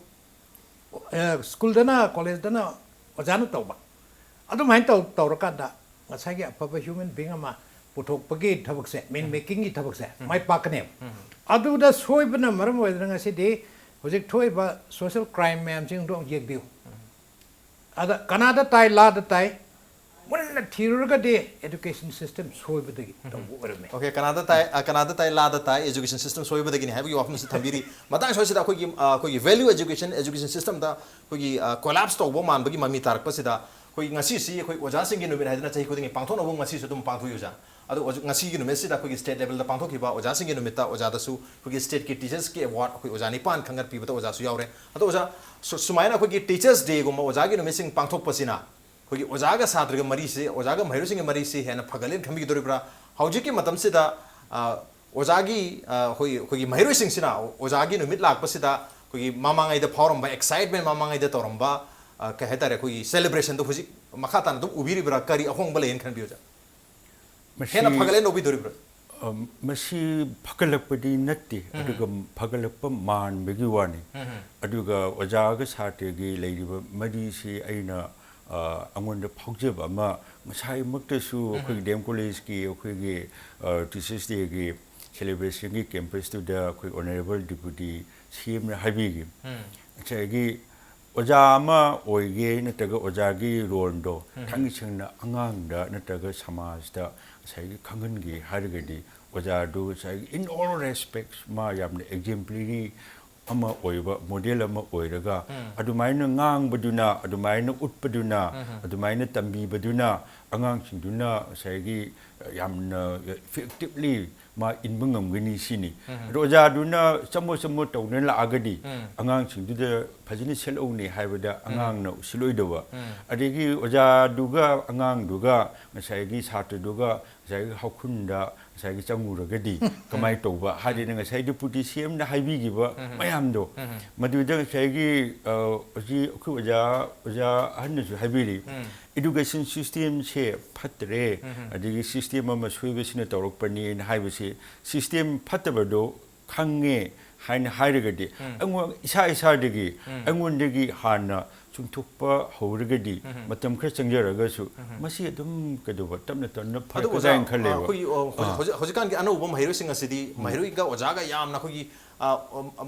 ꯑ, schoolꯗꯅ, collegeꯗꯅ ꯑꯣꯖꯥꯅ ꯇꯧꯕ꯫ ꯑꯗꯨꯃꯥꯏꯅ ꯇꯧ-, ꯇꯧꯔꯀꯥꯟꯗ ꯉꯁꯥꯏꯒꯤ ꯑꯐꯕ human being ꯑꯃ ꯄꯨꯊꯣꯛꯄꯒꯤ ꯊꯕꯛꯁꯦ, man ꯎꯝ꯫ Makingꯒꯤ ꯊꯕꯛꯁꯦ ꯎꯝ꯫ ꯃꯥꯏ ꯄꯥꯛꯀꯅꯦꯕ꯫ ꯎꯝ꯫ ꯑꯗꯨꯗ ꯁꯣꯏꯕꯅ ꯃꯔꯝ ꯑꯣꯏꯗꯅ ꯉꯁꯤꯗꯤ ꯍꯧꯖꯤꯛ ꯊꯣꯛꯏꯕ social crime ꯃꯌꯥꯝꯁꯤꯡꯗꯣ ꯑꯃꯨꯛ ꯌꯦꯡꯕꯤꯌꯨ꯫ ꯎꯝ꯫ ꯑꯗ ꯀꯅꯥꯗ ꯇꯥꯏ, ꯂꯥꯗ ꯇꯥꯏ, ꯃꯨꯟꯅ ꯊꯤꯔꯨꯔꯒꯗꯤ education system ꯁꯣꯏꯕꯗꯒꯤ ꯎꯝ꯫ ꯇꯧꯕ ꯑꯣꯏꯔꯝꯃꯤ꯫ Okay, ꯀꯅꯥꯗ ꯇꯥꯏ, ꯑ, ꯀꯅꯥꯗ ꯇꯥꯏ, ꯂꯥꯗ ꯇꯥꯏ, education system ꯁꯣꯏꯕꯗꯒꯤꯅꯤ ꯍꯥꯏꯕꯒꯤ ꯋꯥꯐꯝꯁꯤ ꯊꯝꯕꯤꯔꯤ꯫ ꯃꯇꯥꯡ ꯁ꯭ꯋꯥꯏꯁꯤꯗ ꯑꯩꯈꯣꯏꯒꯤ, ꯑ, ꯑꯩꯈꯣꯏꯒꯤ value education, education systemꯗ ꯑꯩꯈꯣꯏꯒꯤ, ꯑ, collapse ꯇꯧꯕ ꯃꯥꯟꯕꯒꯤ ꯃꯃꯤ ꯇꯥꯔꯛꯄꯁꯤꯗ ꯑꯩꯈꯣꯏ ꯉꯁꯤꯁꯤ ꯑꯩꯈꯣꯏ ꯑꯣꯖꯥꯁꯤꯡꯒꯤ ꯅꯨꯃꯤꯠ ꯍꯥꯏꯗꯅ ꯆꯍꯤ ꯈꯨꯗꯤꯡꯒꯤ ꯄꯥꯡꯊꯣꯛꯅꯕ ꯉꯁꯤꯁꯨ ꯑꯗꯨꯝ ꯄꯥꯡꯊꯣꯛꯏ ꯑꯣꯖꯥ꯫ ꯑꯗꯣ ꯍꯧꯖꯤꯛ ꯉꯁꯤꯒꯤ ꯅꯨꯃꯤꯠꯁꯤꯗ ꯑꯩꯈꯣꯏꯒꯤ state levelꯗ ꯄꯥꯡꯊꯣꯛꯈꯤꯕ ꯑꯣꯖꯥꯁꯤꯡꯒꯤ ꯅꯨꯃꯤꯠꯇ ꯑꯣꯖꯥꯗꯁꯨ ꯑꯩꯈꯣꯏꯒꯤ stateꯀꯤ teachersꯀꯤ award ꯑꯩꯈꯣꯏ ꯑꯣꯖꯥ ꯅꯤꯄꯥꯟ ꯈꯟꯒꯠꯄꯤꯕꯗ ꯑꯣꯖꯥꯁꯨ ꯌꯥꯎꯔꯦ꯫ ꯑꯗꯣ ꯑꯣꯖꯥ, ꯁꯨ-, ꯁꯨꯃꯥꯏꯅ ꯑꯩꯈꯣꯏꯒꯤ Teachers Dayꯒꯨꯝꯕ ꯑꯣꯖꯥꯒꯤ ꯅꯨꯃꯤꯠꯁꯤꯡ ꯄꯥꯡꯊꯣꯛꯄꯁꯤꯅ ꯑꯩꯈꯣꯏꯒꯤ ꯑꯣꯖꯥꯒ ꯁꯥꯇ꯭ꯔꯒ ꯃꯔꯤꯁꯤ, ꯑꯣꯖꯥꯒ ꯃꯍꯩꯔꯣꯏꯁꯤꯡꯒꯤ ꯃꯔꯤꯁꯤ ꯍꯦꯟꯅ ꯐꯒꯠꯂꯦꯅ ꯈꯟꯕꯤꯒꯗꯧꯔꯤꯕ꯭ꯔꯥ? ꯍꯧꯖꯤꯛꯀꯤ ꯃꯇꯝꯁꯤꯗ, ꯑ, ꯑꯣꯖꯥꯒꯤ, ꯑ, ꯑꯩꯈꯣꯏ, ꯑꯩꯈꯣꯏꯒꯤ ꯃꯍꯩꯔꯣꯏꯁꯤꯡꯁꯤꯅ ꯑꯣꯖꯥꯒꯤ ꯅꯨꯃꯤꯠ ꯂꯥꯛꯄꯁꯤꯗ ꯑꯩꯈꯣꯏꯒꯤ ꯃꯃꯥꯡꯉꯩꯗ ꯐꯥꯎꯔꯝꯕ excitement, ꯃꯃꯥꯡꯉꯩꯗ ꯇꯧꯔꯝꯕ, ꯑ, ꯀꯩ ꯍꯥꯏꯇꯥꯔꯦ, ꯑꯩꯈꯣꯏꯒꯤ celebrationꯗꯣ ꯍꯧꯖꯤꯛ ꯃꯈꯥ ꯇꯥꯅ ꯑꯗꯨꯝ ꯎꯕꯤꯔꯤꯕ꯭ꯔꯥ? ꯀꯔꯤ ꯑꯍꯣꯡꯕ ꯂꯩꯌꯦꯅ ꯈꯟꯕꯤ ꯑꯣꯖꯥ? ꯃꯁꯤ, ꯍꯦꯟꯅ ꯐꯒꯠꯂꯦꯅ ꯂꯧꯕꯤꯗꯣꯔꯤꯕ꯭ꯔꯥ? ꯑ, ꯃꯁꯤ ꯐꯒꯠꯂꯛꯄꯗꯤ ꯅꯠꯇꯦ, ꯎꯝ꯫ ꯑꯗꯨꯒ ꯐꯒꯠꯂꯛꯄ ꯃꯥꯟꯕꯒꯤ ꯋꯥꯅꯤ꯫ ꯎꯝ꯫ ꯑꯗꯨꯒ ꯑꯣꯖꯥꯒ ꯁꯥꯇ꯭ꯔꯒꯤ ꯂꯩꯔꯤꯕ ꯃꯔꯤꯁꯤ ꯑꯩꯅ, ꯑ, ꯑꯩꯉꯣꯟꯗ ꯐꯥꯎꯖꯕ ꯑꯃ, ꯉꯁꯥꯏꯃꯛꯇꯁꯨ ꯎꯝ꯫ ꯑꯩꯈꯣꯏꯒꯤ D M Collegeꯀꯤ ꯑꯩꯈꯣꯏꯒꯤ, ꯑ, Teachers Dayꯒꯤ celebrationꯒꯤ campusꯇꯨꯗ ꯑꯩꯈꯣꯏ Honourable Deputy CMꯅ ꯍꯥꯏꯕꯤꯈꯤ꯫ ꯎꯝ꯫ ꯉꯁꯥꯏꯒꯤ ꯑꯣꯖꯥ ꯑꯃ ꯑꯣꯏꯒꯦ ꯅꯠꯇ꯭ꯔꯒ ꯑꯣꯖꯥꯒꯤ roleꯗꯣ ꯎꯝ꯫ ꯊꯥꯡꯒꯩ ꯁꯦꯡꯅ ꯑꯉꯥꯡꯗ ꯅꯠꯇ꯭ꯔꯒ ꯁꯃꯥꯖꯇ ꯉꯁꯥꯏꯒꯤ ꯈꯪꯍꯟꯒꯦ ꯍꯥꯏꯔꯒꯗꯤ ꯑꯣꯖꯥꯗꯨ ꯉꯁꯥꯏꯒꯤ in all respects ꯃꯥ ꯌꯥꯝꯅ exemplary ꯑꯃ ꯑꯣꯏꯕ, model ꯑꯃ ꯑꯣꯏꯔꯒ ꯎꯝ꯫ ꯑꯗꯨꯃꯥꯏꯅ ꯉꯥꯡꯕꯗꯨꯅ, ꯑꯗꯨꯃꯥꯏꯅ ꯎꯠꯄꯗꯨꯅ, ꯎꯝ꯫ ꯑꯗꯨꯃꯥꯏꯅ ꯇꯝꯕꯤꯕꯗꯨꯅ ꯑꯉꯥꯡꯁꯤꯡꯗꯨꯅ ꯉꯁꯥꯏꯒꯤ ꯌꯥꯝꯅ effectively ꯃꯥ ꯏꯟꯕ ꯉꯝꯒꯅꯤ ꯁꯤꯅꯤ꯫ ꯎꯝ꯫ ꯑꯗꯣ ꯑꯣꯖꯥꯗꯨꯅ ꯆꯃꯣ ꯆꯃꯣ ꯇꯧꯗꯨꯅ ꯂꯥꯛꯑꯒꯗꯤ ꯎꯝ꯫ ꯑꯉꯥꯡꯁꯤꯡꯗꯨꯗ ꯐꯖꯅ ꯁꯦꯠꯂꯧꯅꯤ ꯍꯥꯏꯕꯗ ꯎꯝ꯫ ꯑꯉꯥꯡꯅ ꯎꯁꯤꯜꯂꯣꯏꯗꯕ꯫ ꯎꯝ꯫ ꯑꯗꯒꯤ ꯑꯣꯖꯥꯗꯨꯒ ꯑꯉꯥꯡꯗꯨꯒ ꯉꯁꯥꯏꯒꯤ ꯁꯥꯇ꯭ꯔꯗꯨꯒ ꯉꯁꯥꯏꯒꯤ ꯍꯧꯈꯨꯟꯗ ꯉꯁꯥꯏꯒꯤ ꯆꯪꯉꯨꯔꯒꯗꯤ ꯀꯃꯥꯏꯅ ꯇꯧꯕ? ꯍꯥꯏꯗꯅ ꯉꯁꯥꯏ Deputy CMꯅ ꯍꯥꯏꯕꯤꯈꯤꯕ ꯎꯝ꯫ ꯃꯌꯥꯝꯗꯣ, ꯎꯝ꯫ ꯃꯗꯨꯗ ꯉꯁꯥꯏꯒꯤ, ꯑ, ꯍꯧꯖꯤꯛ ꯑꯩꯈꯣꯏ ꯑꯣꯖꯥ, ꯑꯣꯖꯥ ꯑꯍꯟꯅꯁꯨ ꯍꯥꯏꯕꯤꯔꯤ, ꯎꯝ꯫ Education systemꯁꯦ ꯐꯠꯇ꯭ꯔꯦ, ꯎꯝ꯫ ꯑꯗꯒꯤ system ꯑꯃ ꯁꯣꯏꯕꯁꯤꯅ ꯇꯧꯔꯛꯄꯅꯦꯅ ꯍꯥꯏꯕꯁꯦ, system ꯐꯠꯇꯕꯗꯣ ꯈꯪꯉꯦ ꯍꯥꯏꯅ ꯍꯥꯏꯔꯒꯗꯤ, ꯎꯝ꯫ ꯑꯩꯉꯣꯟ-, ꯏꯁꯥ ꯏꯁꯥꯗꯒꯤ, ꯎꯝ꯫ ꯑꯩꯉꯣꯟꯗꯒꯤ ꯍꯥꯟꯅ ꯆꯨꯝꯊꯣꯛꯄ ꯍꯧꯔꯒꯗꯤ, ꯎꯝ꯫ ꯃꯇꯝ ꯈꯔ ꯆꯪꯖꯔꯒꯁꯨ, ꯎꯝ꯫ ꯃꯁꯤ ꯑꯗꯨꯝ ꯀꯩꯗꯧꯕ, ꯇꯞꯅ ꯇꯞꯅ ꯑꯗꯨꯕꯨ ꯑꯣꯖꯥ, ꯐꯔꯛꯀꯗ꯭ꯔꯥ ꯍꯥꯏꯅ ꯈꯜꯂꯦꯕ꯫ ꯑꯩꯈꯣꯏꯒꯤ, ꯑ, ꯍꯧꯖꯤꯛ, ꯑꯥ꯫ ꯍꯧꯖꯤꯛ, ꯍꯧꯖꯤꯛꯀꯥꯟꯒꯤ ꯑꯅꯧꯕ ꯃꯍꯩꯔꯣꯏꯁꯤꯡ ꯑꯁꯤꯗꯤ ꯎꯝ꯫ ꯃꯍꯩꯔꯣꯏꯒ ꯑꯣꯖꯥꯒ ꯌꯥꯝꯅ ꯑꯩꯈꯣꯏꯒꯤ, ꯑ,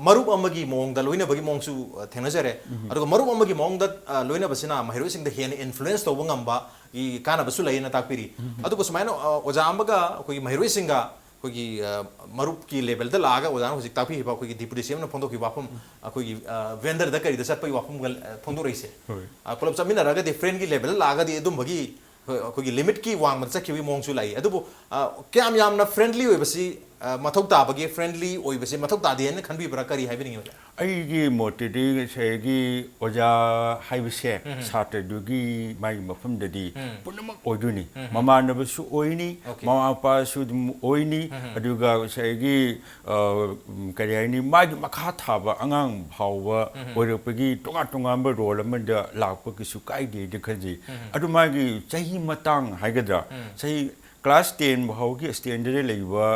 ꯃꯔꯨꯞ ꯑꯃꯒꯤ ꯃꯑꯣꯡꯗ ꯂꯣꯏꯅꯕꯒꯤ ꯃꯑꯣꯡꯁꯨ, ꯑ, ꯊꯦꯡꯅꯖꯔꯦ꯫ ꯎꯝ꯫ ꯑꯗꯨꯒ ꯃꯔꯨꯞ ꯑꯃꯒꯤ ꯃꯑꯣꯡꯗ, ꯑ, ꯂꯣꯏꯅꯕꯁꯤꯅ ꯃꯍꯩꯔꯣꯏꯁꯤꯡꯗ ꯍꯦꯟꯅ influence ꯇꯧꯕ ꯉꯝꯕꯒꯤ ꯀꯥꯟꯅꯕꯁꯨ ꯂꯩꯌꯦꯅ ꯇꯥꯛꯄꯤꯔꯤ꯫ ꯎꯝ꯫ ꯑꯗꯨꯒ ꯁꯨꯃꯥꯏꯅ, ꯑ, ꯑꯣꯖꯥ ꯑꯃꯒ ꯑꯩꯈꯣꯏꯒꯤ ꯃꯍꯩꯔꯣꯏꯁꯤꯡꯒ ꯑꯩꯈꯣꯏꯒꯤ ꯑ, ꯃꯔꯨꯞꯀꯤ ꯂꯦꯕꯦꯜꯗ ꯂꯥꯛꯑꯒ ꯑꯣꯖꯥꯅ ꯍꯧꯖꯤꯛ ꯇꯥꯛꯄꯤꯈꯤꯕ ꯑꯩꯈꯣꯏꯒꯤ ꯗꯤꯄꯨꯇꯤ ꯁꯤ ꯑꯦꯝꯅ ꯐꯣꯡꯗꯣꯛꯈꯤꯕ ꯋꯥꯐꯝ, ꯑꯩꯈꯣꯏꯒꯤ ꯚꯦꯟꯗꯔꯗ ꯀꯔꯤꯗ ꯆꯠꯄꯒꯤ ꯋꯥꯐꯝꯒ ꯑ, ꯐꯣꯡꯗꯣꯔꯛꯏꯁꯦ꯫ ꯍꯣꯏ꯫ ꯑ, ꯄꯨꯂꯞ ꯆꯠꯃꯤꯟꯅꯔꯒꯗꯤ ꯐ꯭ꯔꯦꯟꯒꯤ ꯂꯦꯕꯦꯜꯗ ꯂꯥꯛꯑꯒꯗꯤ ꯑꯗꯨꯝꯕꯒꯤ ꯍꯣꯏ, ꯑꯩꯈꯣꯏꯒꯤ ꯂꯤꯃꯤꯠꯀꯤ ꯋꯥꯡꯃꯗ ꯆꯠꯈꯤꯕꯒꯤ ꯃꯑꯣꯡꯁꯨ ꯂꯥꯛꯏ꯫ ꯑꯗꯨꯕꯨ ꯑ, ꯀꯌꯥꯝ ꯌꯥꯝꯅ ꯐ꯭ꯔꯦꯟꯂꯤ ꯑꯣꯏꯕꯁꯤ ꯑ, ꯃꯊꯧ ꯇꯥꯕꯒꯦ, ꯐ꯭ꯔꯦꯟꯂꯤ ꯑꯣꯏꯕꯁꯤ ꯃꯊꯧ ꯇꯥꯗꯦ ꯍꯥꯏꯅ ꯈꯟꯕꯤꯕ꯭ꯔꯥ, ꯀꯔꯤ ꯍꯥꯏꯕꯤꯅꯤꯡꯉꯤ ꯑꯣꯖꯥ? ꯑꯩꯒꯤ ꯃꯣꯠꯇꯗꯤ ꯉꯁꯥꯏꯒꯤ ꯑꯣꯖꯥ ꯍꯥꯏꯕꯁꯦ ꯁꯥꯇ꯭ꯔꯗꯨꯒꯤ ꯃꯥꯒꯤ ꯃꯐꯝꯗꯗꯤ ꯎꯝ꯫ ꯄꯨꯝꯅꯃꯛ ꯑꯣꯏꯗꯣꯏꯅꯤ꯫ ꯎꯝ꯫ ꯃꯃꯥꯟꯅꯕꯁꯨ ꯑꯣꯏꯅꯤ, Okay꯫ ꯃꯃꯥ ꯃꯄꯥꯁꯨ ꯑꯗꯨꯝ ꯑꯣꯏꯅꯤ, ꯎꯝ꯫ ꯑꯗꯨꯒ ꯉꯁꯥꯏꯒꯤ ꯑ, ꯎꯝ, ꯀꯔꯤ ꯍꯥꯏꯅꯤ, ꯃꯥꯒꯤ ꯃꯈꯥ ꯊꯥꯕ ꯑꯉꯥꯡ ꯐꯥꯎꯕ ꯑꯣꯏꯔꯛꯄꯒꯤ ꯇꯣꯉꯥꯟ ꯇꯣꯉꯥꯟꯕ ꯔꯣꯜ ꯑꯃꯗ ꯂꯥꯛꯄ ꯀꯩꯁꯨ ꯀꯥꯏꯗꯦꯅ ꯈꯟꯖꯩ꯫ ꯑꯗꯨ ꯃꯥꯒꯤ ꯆꯍꯤ ꯃꯇꯥꯡ ꯍꯥꯏꯒꯗ꯭ꯔꯥ, ꯎꯝ꯫ ꯆꯍꯤ ꯀ꯭ꯂꯥꯁ ꯇꯦꯟ ꯐꯥꯎꯒꯤ ꯁ꯭ꯇꯦꯟꯗꯔꯗ ꯂꯩꯕ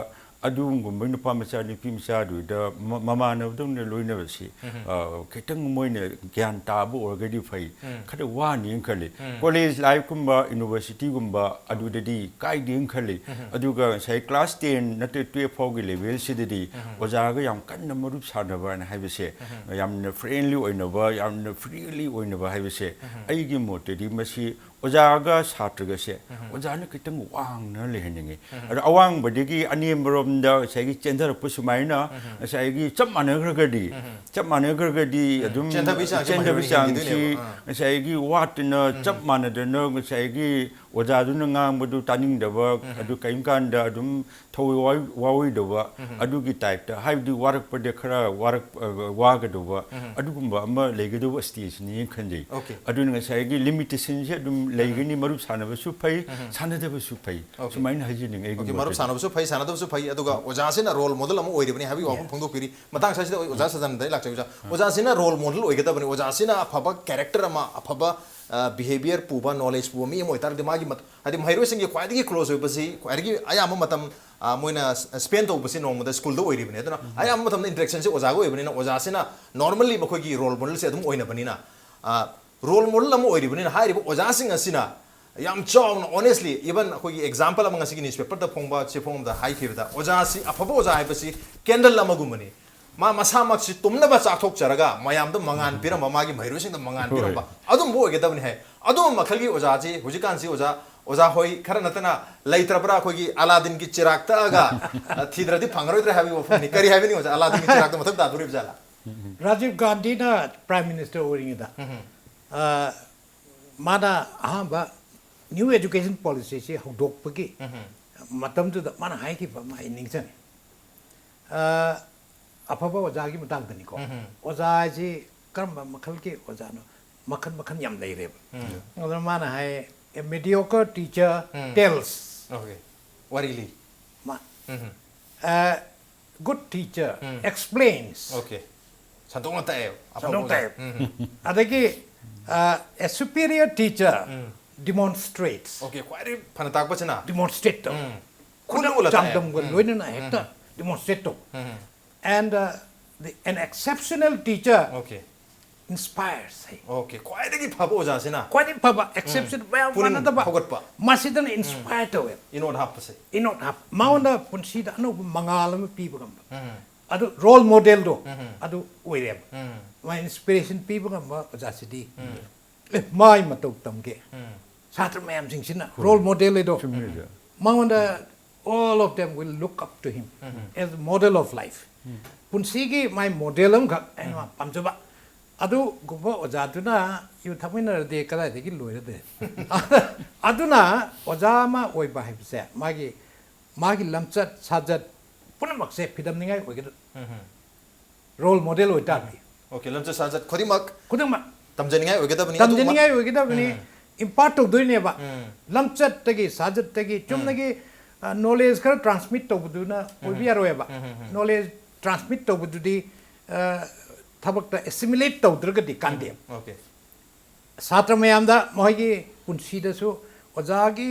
ꯑꯗꯨꯒꯨꯝꯕ ꯅꯨꯄꯥ ꯃꯆꯥ ꯅꯨꯄꯤ ꯃꯆꯥꯗꯨꯗ ꯃ-, ꯃꯃꯥꯟꯅꯕꯗꯧꯅ ꯂꯣꯏꯅꯕꯁꯤ ꯎꯝ꯫ ꯑ, ꯈꯤꯇꯪ ꯃꯣꯏꯅ ꯒ꯭ꯌꯥꯟ ꯇꯥꯕ ꯑꯣꯏꯔꯒꯗꯤ ꯐꯩ꯫ ꯎꯝ꯫ ꯈꯔ ꯋꯥꯅꯤꯅ ꯈꯜꯂꯤ꯫ ꯎꯝ꯫ ꯀꯣꯂꯦꯖ ꯂꯥꯏꯐꯀꯨꯝꯕ, ꯌꯨꯅꯤꯚꯔꯁꯤꯇꯤꯒꯨꯝꯕ ꯑꯗꯨꯗꯗꯤ ꯀꯥꯏꯗꯦꯅ ꯈꯜꯂꯤ꯫ ꯎꯝ꯫ ꯑꯗꯨꯒ ꯉꯁꯥꯏ ꯀ꯭ꯂꯥꯁ ꯇꯦꯟ ꯅꯠꯇ꯭ꯔꯒ ꯇꯨꯌꯦꯜꯐ ꯐꯥꯎꯒꯤ ꯂꯦꯚꯦꯜꯁꯤꯗꯗꯤ ꯎꯝ꯫ ꯑꯣꯖꯥꯒ ꯌꯥꯝ ꯀꯟꯅ ꯃꯔꯨꯞ ꯁꯥꯟꯅꯕ ꯍꯥꯏꯅ ꯍꯥꯏꯕꯁꯦ, ꯎꯝ꯫ ꯌꯥꯝꯅ ꯐ꯭ꯔꯦꯟꯂꯤ ꯑꯣꯏꯅꯕ, ꯌꯥꯝꯅ ꯐ꯭ꯔꯤꯂꯤ ꯑꯣꯏꯅꯕ ꯍꯥꯏꯕꯁꯦ ꯎꯝ꯫ ꯑꯩꯒꯤ ꯃꯣꯠꯇꯗꯤ ꯃꯁꯤ ꯑꯣꯖꯥꯒ ꯁꯥꯇ꯭ꯔꯒꯁꯦ ꯎꯝ꯫ ꯑꯣꯖꯥꯅ ꯈꯤꯇꯪ ꯋꯥꯡꯅ ꯂꯩꯍꯟꯅꯤꯡꯉꯤ꯫ ꯎꯝ꯫ ꯑꯗꯣ ꯑꯋꯥꯡꯕꯗꯒꯤ ꯑꯅꯦꯝꯕꯔꯣꯝꯗ ꯉꯁꯥꯏꯒꯤ ꯆꯦꯟꯊꯔꯛꯄ ꯁꯨꯃꯥꯏꯅ ꯎꯝ꯫ ꯉꯁꯥꯏꯒꯤ ꯆꯞ ꯃꯥꯟꯅꯈ꯭ꯔꯒꯗꯤ, ꯎꯝ꯫ ꯆꯞ ꯃꯥꯟꯅꯈ꯭ꯔꯒꯗꯤ ꯎꯝ꯫ ꯑꯗꯨꯝ ꯆꯦꯟꯊꯕꯒꯤ ꯆꯥꯡꯁꯤ ꯆꯦꯟꯊꯕꯒꯤ ꯃꯍꯩꯔꯣꯏꯅ ꯆꯥꯡꯁꯤ ꯍꯦꯟꯈꯤꯗꯣꯏꯅꯦꯕ꯫ ꯑꯥ꯫ ꯉꯁꯥꯏꯒꯤ ꯋꯥꯠꯇꯅ ꯎꯝ꯫ ꯆꯞ ꯃꯥꯟꯅꯗꯅ ꯉꯁꯥꯏꯒꯤ ꯑꯣꯖꯥꯗꯨꯅ ꯉꯥꯡꯕꯗꯨ ꯇꯥꯅꯤꯡꯗꯕ, ꯎꯝ꯫ ꯑꯗꯨ ꯀꯔꯤꯝ ꯀꯥꯟꯗ ꯑꯗꯨꯝ ꯊꯋꯥꯏ ꯋꯥ-, ꯋꯥꯔꯣꯏꯗꯕ, ꯎꯝ꯫ ꯑꯗꯨꯒꯤ ꯇꯥꯏꯞꯇ, ꯍꯥꯏꯕꯗꯤ ꯋꯥꯔꯛꯄꯗ ꯈꯔ ꯋꯥꯔꯛ-, ꯑ, ꯋꯥꯒꯗꯧꯕ, ꯎꯝ꯫ ꯑꯗꯨꯒꯨꯝꯕ ꯑꯃ ꯂꯩꯒꯗꯧꯕ ꯁ꯭ꯇꯦꯖꯅꯤ ꯈꯟꯖꯩ꯫ Okay꯫ ꯑꯗꯨꯅ ꯉꯁꯥꯏꯒꯤ ꯂꯤꯃꯤꯇꯦꯁꯟꯁꯦ ꯑꯗꯨꯝ ꯂꯩꯒꯅꯤ, ꯃꯔꯨꯞ ꯁꯥꯟꯅꯕꯁꯨ ꯐꯩ, ꯎꯝ꯫ ꯁꯥꯟꯅꯗꯕꯁꯨ ꯐꯩ, Okay꯫ ꯁꯨꯃꯥꯏꯅ ꯍꯥꯏꯖꯅꯤꯡꯉꯤ ꯑꯩꯒꯤ Okay, ꯃꯔꯨꯞ ꯃꯣꯠꯇꯗꯤ꯫ ꯁꯥꯟꯅꯕꯁꯨ ꯐꯩ, ꯁꯥꯟꯅꯗꯕꯁꯨ ꯐꯩ, ꯑꯗꯨꯒ ꯑꯣꯖꯥꯁꯤꯅ ꯔꯣꯜ ꯃꯣꯗꯦꯜ ꯑꯃ ꯑꯣꯏꯔꯤꯕꯅꯤ ꯍꯥꯏꯕꯒꯤ ꯋꯥꯐꯝ ꯐꯣꯡꯗꯣꯛꯄꯤꯔꯤ꯫ ꯃꯇꯥꯡ ꯑꯁꯤꯗ ꯑꯣꯖꯥ ꯁꯗꯥꯅꯟꯗ ꯑꯩ ꯂꯥꯛꯆꯒꯦ ꯑꯣꯖꯥ꯫ ꯑꯣꯖꯥꯁꯤꯅ ꯔꯣꯜ ꯃꯣꯗꯦꯜ ꯑꯣꯏꯒꯗꯕꯅꯤ, ꯑꯣꯖꯥꯁꯤꯅ ꯑꯐꯕ ꯀꯦꯔꯦꯛꯇꯔ ꯑꯃ, ꯑꯐꯕ ꯕꯤꯍꯦꯕꯤꯌꯔ ꯄꯨꯕ, ꯅꯣꯂꯦꯖ ꯄꯨꯕ ꯃꯤ ꯑꯃ ꯑꯣꯏꯇꯥꯔꯒꯗꯤ ꯃꯥꯒꯤ ꯃꯠ-, ꯍꯥꯏꯗꯤ ꯃꯍꯩꯔꯣꯏꯁꯤꯡꯒꯤ ꯈ꯭ꯋꯥꯏꯗꯒꯤ ꯀ꯭ꯂꯣꯖ ꯑꯣꯏꯕꯁꯤ, ꯈ꯭ꯋꯥꯏꯗꯒꯤ ꯑꯌꯥꯝꯕ ꯃꯇꯝ ꯑ, ꯃꯣꯏꯅ ꯁ꯭ꯄꯦꯟ ꯇꯧꯕꯁꯤ ꯅꯣꯡꯃꯗ ꯁ꯭ꯀꯨꯜꯗ ꯑꯣꯏꯔꯤꯕꯅꯤ꯫ ꯑꯗꯨꯅ ꯑꯌꯥꯝꯕ ꯃꯇꯝꯗ ꯏꯟꯇꯔꯦꯛꯁꯟꯁꯤ ꯑꯣꯖꯥꯒ ꯑꯣꯏꯕꯅꯤꯅ ꯑꯣꯖꯥꯁꯤꯅ ꯅꯣꯔꯃꯜꯂꯤ ꯃꯈꯣꯏꯒꯤ ꯔꯣꯜ ꯃꯣꯗꯦꯜꯁꯦ ꯑꯗꯨꯝ ꯑꯣꯏꯅꯕꯅꯤꯅ, ꯑ, ꯔꯣꯜ ꯃꯣꯗꯦꯜ ꯑꯃ ꯑꯣꯏꯔꯤꯕꯅꯤꯅ ꯍꯥꯏꯔꯤꯕ ꯑꯣꯖꯥꯁꯤꯡ ꯑꯁꯤꯅ ꯌꯥꯝ ꯆꯥꯎꯅ ꯑꯣꯅꯦꯁꯂꯤ, ꯏꯚꯟ ꯑꯩꯈꯣꯏꯒꯤ ꯑꯦꯛꯖꯥꯝꯄꯜ ꯑꯃ ꯉꯁꯤꯒꯤ ꯅ꯭ꯌꯨꯁꯄꯦꯄꯔꯗ ꯐꯣꯡꯕ ꯆꯦꯐꯣꯡ ꯑꯃꯗ ꯍꯥꯏꯈꯤꯕꯗ, ꯑꯣꯖꯥꯁꯤ, ꯑꯐꯕ ꯑꯣꯖꯥ ꯍꯥꯏꯕꯁꯤ ꯀꯦꯟꯗꯜ ꯑꯃꯒꯨꯝꯕꯅꯤ꯫ ꯃꯥ ꯃꯁꯥꯃꯛꯁꯤ ꯇꯨꯝꯅꯕ ꯆꯥꯛꯊꯣꯛꯆꯔꯒ ꯃꯌꯥꯝꯗ ꯃꯉꯥꯟ ꯄꯤꯔꯝꯕ, ꯃꯥꯒꯤ ꯃꯍꯩꯔꯣꯏꯁꯤꯡꯗ ꯃꯉꯥꯟ ꯍꯣꯏ꯫ ꯄꯤꯔꯝꯕ ꯑꯗꯨꯝꯕ ꯑꯣꯏꯒꯗꯕꯅꯤ ꯍꯥꯏ꯫ ꯑꯗꯨꯝꯕ ꯃꯈꯜꯒꯤ ꯑꯣꯖꯥꯁꯤ ꯍꯧꯖꯤꯛꯀꯥꯟꯁꯤ ꯑꯣꯖꯥ ꯑꯣꯖꯥ ꯍꯣꯏ ꯈꯔ ꯅꯠꯇꯅ ꯂꯩꯇ꯭ꯔꯕ꯭ꯔꯥ? ꯑꯩꯈꯣꯏꯒꯤ ꯑꯂꯥꯗꯤꯟꯒꯤ ꯆꯤꯔꯥꯛ ꯇꯛꯑꯒ, ꯑ, ꯊꯤꯗ꯭ꯔꯗꯤ ꯐꯪꯉꯔꯣꯏꯗ꯭ꯔꯥ ꯍꯥꯏꯕꯒꯤ ꯋꯥꯐꯝꯅꯤ꯫ ꯀꯔꯤ ꯍꯥꯏꯕꯅꯤ ꯑꯣꯖꯥ, ꯑꯂꯥꯗꯤꯟꯒꯤ ꯆꯤꯔꯥꯛꯇꯣ ꯃꯊꯧ ꯇꯥꯗꯣꯔꯤꯕ ꯖꯥꯠꯂꯥ? ꯔꯥꯖꯤꯕ ꯒꯥꯟꯙꯤꯅ ꯄ꯭ꯔꯥꯏꯝ ꯃꯤꯅꯤꯁꯇꯔ ꯑꯣꯏꯔꯤꯉꯩꯗ, ꯑ, ꯃꯥꯅ ꯑꯍꯥꯟꯕ ꯅ꯭ꯌꯨ ꯑꯦꯖꯨꯀꯦꯁꯟ ꯄꯣꯂꯤꯁꯤꯁꯤ ꯍꯧꯗꯣꯛꯄꯒꯤ ꯃꯇꯝꯗꯨꯗ ꯃꯥꯅ ꯍꯥꯏꯈꯤꯕ ꯑꯃ ꯑꯩ ꯅꯤꯡꯁꯤꯡꯉꯤ꯫ ꯑ, ꯑꯐꯕ ꯑꯣꯖꯥꯒꯤ ꯃꯇꯥꯡꯗꯅꯤꯀꯣ꯫ ꯑꯣꯖꯥ ꯍꯥꯏꯁꯤ ꯀꯔꯝꯕ ꯃꯈꯜꯒꯤ ꯑꯣꯖꯥꯅꯣ? ꯃꯈꯜ ꯃꯈꯜ ꯌꯥꯝ ꯂꯩꯔꯦꯕ꯫ ꯑꯗꯨꯅ ꯃꯥꯅ ꯍꯥꯏ, "A mediocre teacher tells." Okay. ꯋꯥꯔꯤ ꯂꯤ꯫ ꯃꯥ, "A good teacher explains." Okay. ꯁꯟꯗꯣꯛꯅ ꯇꯥꯛꯑꯦꯕ꯫ ꯑꯐꯕ ꯁꯟꯗꯣꯛ ꯑꯣꯖꯥ꯫ ꯇꯥꯛꯑꯦꯕ꯫ ꯑꯗꯒꯤ, ꯑ, "A superior teacher demonstrates." Okay. ꯈ꯭ꯋꯥꯏꯗꯒꯤ ꯐꯅ ꯇꯥꯛꯄꯁꯤꯅ꯫ Demonstrate ꯇꯧ꯫ ꯎꯝ. ꯈꯨꯗꯝ ꯎꯠꯂ ꯇꯥꯛꯑꯦ꯫ ꯆꯥꯡꯗꯝꯒ ꯂꯣꯏꯅꯅ ꯍꯦꯛꯇ demonstrate ꯇꯧ꯫ And, uh, the, an exceptional teacher Okay. inspires high. Okay. ꯈ꯭ꯋꯥꯏꯗꯒꯤ ꯐꯕ ꯑꯣꯖꯥꯁꯤꯅ꯫ ꯈ꯭ꯋꯥꯏꯗꯒꯤ ꯐꯕ, exception, ꯃꯌꯥꯝ ꯄꯨꯛꯅꯤꯡ ꯃꯥꯟꯅꯗꯕ, ꯐꯒꯠꯄ꯫ ꯃꯁꯤꯗꯅ inspire ꯇꯧꯋꯦ꯫ ꯏꯅꯣꯠ ꯍꯥꯞꯄꯁꯦ꯫ ꯏꯅꯣꯠ ꯍꯥꯞ, ꯃꯉꯣꯟꯗ ꯄꯨꯟꯁꯤꯗ ꯑꯅꯧꯕ ꯃꯉꯥꯜ ꯑꯃ ꯄꯤꯕ ꯉꯝꯕ꯫ ꯑꯗꯨ role model ꯗꯣ ꯑꯗꯨ ꯑꯣꯏꯔꯦꯕ꯫ ꯃꯥ inspiration ꯄꯤꯕ ꯉꯝꯕ ꯑꯣꯖꯥꯁꯤꯗꯤ, ꯑꯦ, ꯃꯥꯏ ꯃꯇꯧ ꯇꯝꯒꯦ꯫ ꯁꯥꯇ꯭ꯔ ꯃꯌꯥꯝꯁꯤꯡꯁꯤꯅ role model ꯍꯥꯏꯗꯣ, ꯆꯨꯝꯃꯦ ꯑꯣꯖꯥ꯫ ꯃꯉꯣꯟꯗ all of them will look up to him as model of life. ꯄꯨꯟꯁꯤꯒꯤ ꯃꯥꯏ model ꯑꯃꯈꯛ ꯑꯩꯅ ꯄꯥꯝꯖꯕ꯫ ꯑꯗꯨꯒꯨꯝꯕ ꯑꯣꯖꯥꯗꯨꯅ ꯌꯨ ꯊꯛꯃꯤꯟꯅꯔꯗꯤ ꯀꯗꯥꯏꯗꯒꯤ ꯂꯣꯏꯔꯗꯦ? ꯑꯗꯨꯅ ꯑꯣꯖꯥ ꯑꯃ ꯑꯣꯏꯕ ꯍꯥꯏꯕꯁꯦ ꯃꯥꯒꯤ, ꯃꯥꯒꯤ ꯂꯝꯆꯠ ꯁꯥꯖꯠ ꯄꯨꯝꯅꯃꯛꯁꯦ ꯐꯤꯗꯝꯅꯤꯡꯉꯥꯏ ꯑꯣꯏꯒꯗꯕ꯫ Role model ꯑꯣꯏꯇꯥꯔꯗꯤ꯫ Okay. ꯂꯝꯆꯠ ꯁꯥꯖꯠ ꯈꯨꯗꯤꯡꯃꯛ ꯈꯨꯗꯤꯡꯃꯛ ꯇꯝꯖꯅꯤꯡꯉꯥꯏ ꯑꯣꯏꯒꯗꯕꯅꯤ꯫ ꯑꯗꯨ ꯇꯝꯖꯅꯤꯡꯉꯥꯏ ꯑꯣꯏꯒꯗꯕꯅꯤ, impart ꯇꯧꯗꯣꯏꯅꯦꯕ꯫ ꯂꯝꯆꯠꯇꯒꯤ, ꯁꯥꯖꯠꯇꯒꯤ, ꯆꯨꯝꯅꯒꯤ, ꯑ, knowledge ꯈꯔ transmit ꯇꯧꯕꯗꯨꯅ ꯑꯣꯏꯕ ꯌꯥꯔꯣꯏꯕ꯫ Knowledge transmit ꯇꯧꯕꯗꯨꯗꯤ, ꯑ, ꯊꯕꯛꯇ assimilate ꯇꯧꯗ꯭ꯔꯒꯗꯤ ꯀꯥꯟꯗꯦꯕ꯫ Okay. ꯁꯥꯇ꯭ꯔ ꯃꯌꯥꯝꯗ ꯃꯈꯣꯏꯒꯤ ꯄꯨꯟꯁꯤꯗꯁꯨ ꯑꯣꯖꯥꯒꯤ,